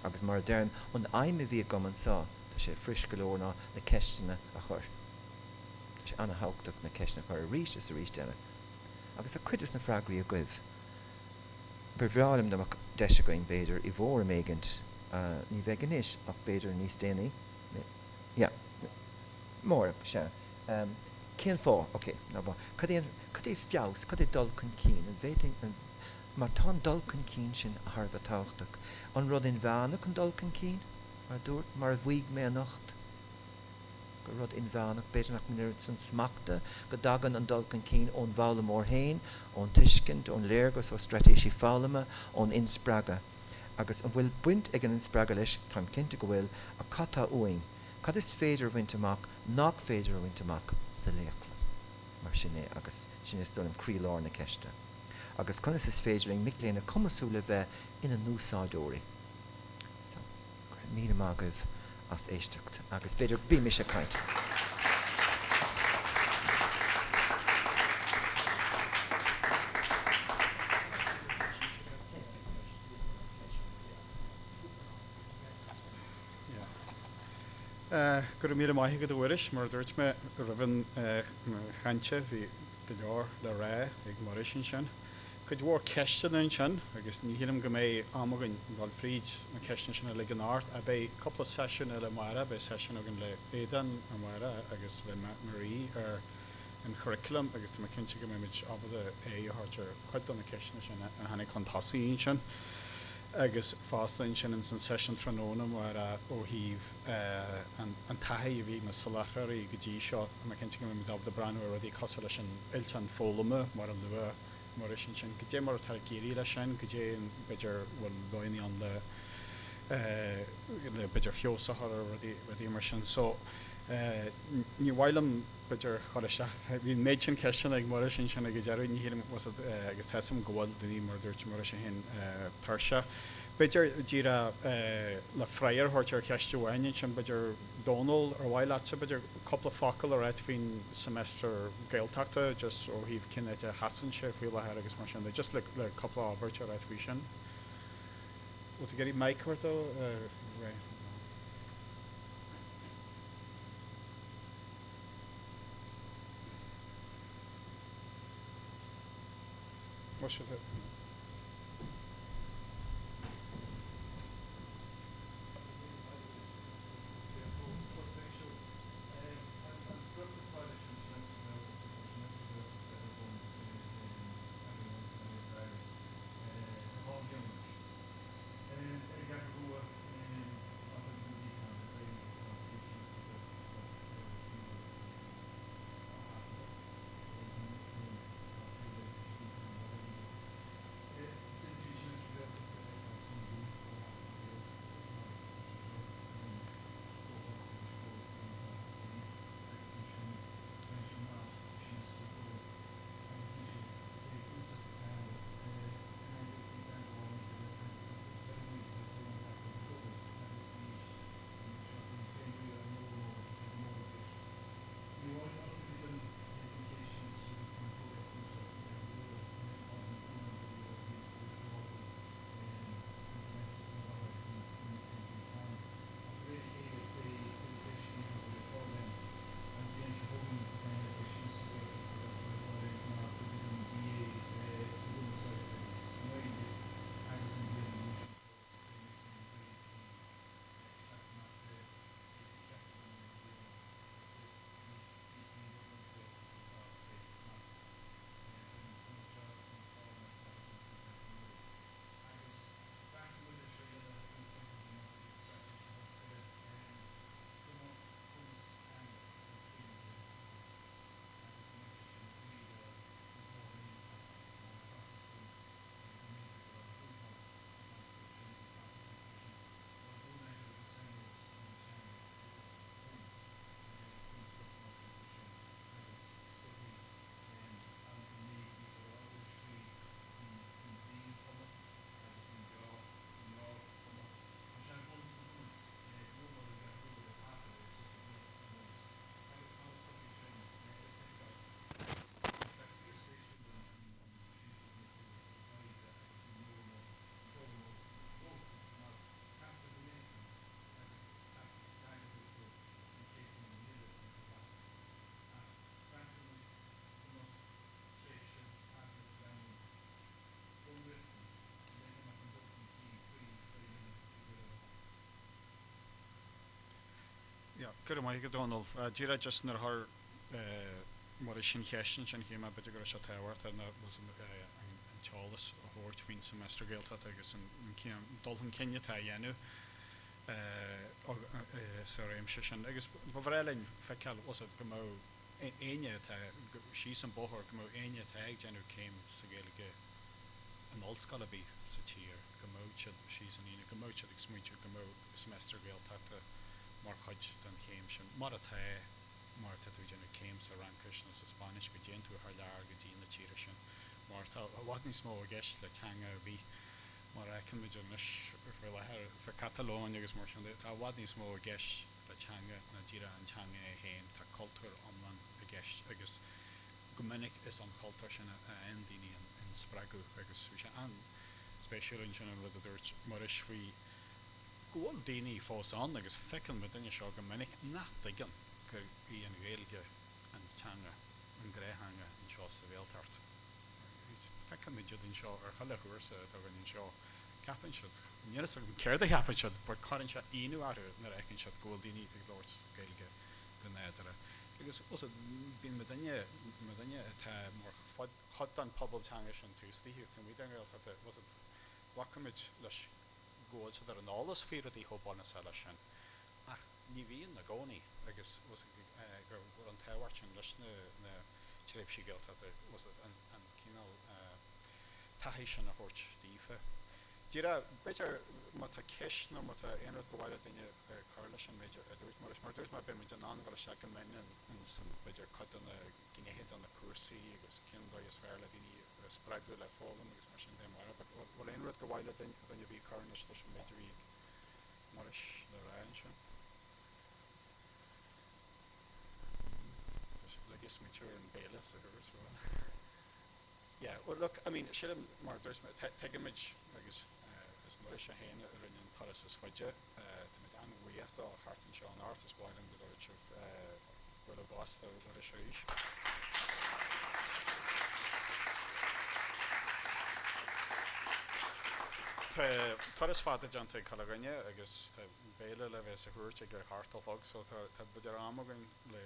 S2: Agus mar a deirim, an aidhm a bhí agam anseo, tá sé fuirist go leor, ná na ceisteanna a chur. Tá sé an-thábhachtach na ceisteanna a chur arís is arís eile. Agus tá cuid des na freagraí agaibh. Ba bhreá liom dá mbeadh deis againn, b'fhéidir, i bhfóram éigint, ní bheidh anois ach b'fhéidir níos déanaí, yeah, amárach, sea. Cén fáth? Ok, ná cad é an, cad é feabhas, cad é dul chun cinn? An bhféadfainn, an, Mar tá an dul chun cinn sin thar a bheith tábhachtach. An rud inmheánach an dul chun cinn? Mar a dúirt, mar a mhaígh mé anocht, gur rud inmheánach, b'fhéidir nach mbíonn oiread san smachta, go dtagann an dul chun cinn ón bhfoghlaimeoir féin, ón tuiscint, ón léargas, ó straitéisí foghlama, ón inspreagadh. Agus an bhfuil baint ag an inspreagadh leis? Táim cinnte go bhfuil, ach cad tá uainn? Cad is féidir a bhaint amach nach féidir a bhaint amach sa léachtlann? Mar sin é, agus sin is dóigh liom croílár na ceiste. Agus conas is féidir linn mic léinn a chumasú le bheith ina n-úsáideoirí? So, go raibh míle maith agaibh as éisteacht agus b'fhéidir bhí mise ag caint.
S1: Go raibh míle maith agat a Mhuiris. Mar a dúirt mé roimh an chaint, bhí go leor le rá ag Muiris ansin. Cuid mhór ceisteanna ansin agus ní shílim go mbeidh am againn dul fríd na ceisteanna sin uilig anocht ach beidh cúpla seisiún eile amárach, beidh seisiún againn le Aodán amárach agus le Marie ar an churaclam agus tá mé cinnte go mbeimid ábalta aghaidh a thabhairt ar chuid de na ceisteanna sin a tháinig chun tosaigh ansin agus fosta ansin ins an seisiún tráthnóna amárach ó thaobh an taithí a bhí ag na soláthróirí go dtí seo. Tá mé cinnte go mbeimid ábalta breathnú ar rudaí cosúil leis an fhillteán foghlama mar a luaigh Muiris ansin. Goidé mar atá ag éirí leis sin, goidé b'fhéidir bhfuil dóigheanna ann le le b'fhéidir feabhas a chur ar rudaí rudaí mar sin. So ní mhaith liom b'fhéidir chur isteach, bhí an méid sin ceisteanna ag Muiris ansin ag an deireadh, ní shílim, was it, agus tá 'fhios a'm go bhfuil daoine mar a dúirt Muiris é féin tuirseach. B'fhéidir díreach le freagra a thabhairt ar cheist amháin ansin, b'fhéidir Dónal, ar mhaith leatsa b'fhéidir cúpla focal a ráit faoin semester Gaeltachta, just ó thaobh cén áit a sheasann sé faoi láthair agus mar sin de, just le le cúpla abairt a ráit faoi sin. Bhfuil tú ag iarraidh mic a thabhairt dó? Right. Bhfuil sé Go raibh maith agat, a Dhónaill. Díreach just nuair a chuir Muiris an cheist ansin, shíl mé b'fhéidir go raibh sé tábhachtach an t-eolas a thabhairt faoin Semester Gaeltachta agus an dul chun cinn atá á dhéanamh sa réimse sin. Agus ba bhreá linn feiceáil, bhfuil 's agat, go mbeadh éinne atá síos an bóthar, go mbeadh éinne atá ag déanamh céim sa Ghaeilge in ollscoil ar bith sa tír, go mbeadh siad síos an líne, go mbeadh siad ag smaointiú go mbeadh semester Gaeltachta mar chuid den chéim sin, mar atá mar atá tú ag déanamh céim sa Fhraincis nó sa Spáinnis, go dtéann tú thar lear go dtí na tíortha sin, mar tá i bhfad níos mó i gceist le teanga ar bith, mar a fheicimid anois faoi láthair sa Chatalóin agus mar sin de, tá i bhfad níos mó i gceist le teanga ná díreach an teanga é féin, tá cultúr iomlán i gceist agus go minic is ón chultúr sin a fhaigheann daoine an spreagadh agus bhí sé an-spéisiúil ansin an rud a dúirt Muiris faoi go bhfuil daoine fós ann, agus feiceann muidinne seo go minic, nach dtuigeann gur í an Ghaeilge an teanga, an ghnáth-theanga anseo sa Ghaeltacht. Feiceann muid iad anseo ar chuile chúrsa atá againn anseo. Ceapann siad, níl a fhios agam céard a cheapann siad, but cuireann sé ionadh orthu nuair a fheiceann siad go bhfuil daoine ag labhairt Gaeilge go nádúrtha. Agus, bíonn muidinne, muidinne atá mar chuid den phobal teanga sin taobh istigh agus taobh amuigh den Ghaeltacht, glacaimid leis go bhfuil siad ar an eolas faoi rudaí chomh bunúsach leis sin, ach ní bhíonn i gcónaí agus go bhfuil an tábhacht sin leis na tréimhsí Gaeltachta, an cineál taithí sin a thabhairt daofa. Díreach, b'fhéidir, má tá ceist nó má tá aon rud ba mhaith le duine cur leis an méid a dúirt Muiris, mar a dúirt mé, beidh muid in ann dul isteach go mion in b'fhéidir cuid de na gnéithe de na cúrsaí agus cén dóigh is fearr le daoine a spreagadh le foghlaim agus mar sin de amárach. But bhfuil aon rud gur mhaith le duine ar bith cur anois leis an méid a bhí ag Muiris le rá ansin? Tá sibh uilig ag smaointiú ar an bhéile sa thuras, bhfuil? Yeah, well look, I mean, sílim, mar a dúirt mé, tuigimid agus is Muiris é féin a rinne an turas is faide, táimid an-bhuíoch dó a theacht anseo anocht, is mhaith liom go dtabharfadh sibh bualadh bos do Mhuiris arís. Tá turas fada déanta ag chuile dhuine agus tá béile le bheith sa chúirt ag a hocht a chlog so tá b'fhéidir am againn le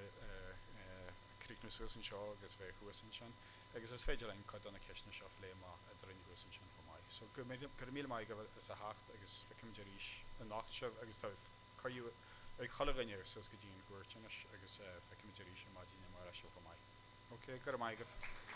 S1: críochnú suas anseo agus bheith thuas ansin. Agus is féidir linn cuid de na ceisteanna seo a phlé amach eadrainn thuas ansin chomh maith. So go raibh míle maith agaibh as a theacht agus feicfimid arís anocht sibh agus tá cuireadh ag chuile dhuine suas go dtí an chúirt anois agus feicfimid arís ar maidin amárach sibh chomh maith. Ok, go raibh maith agaibh.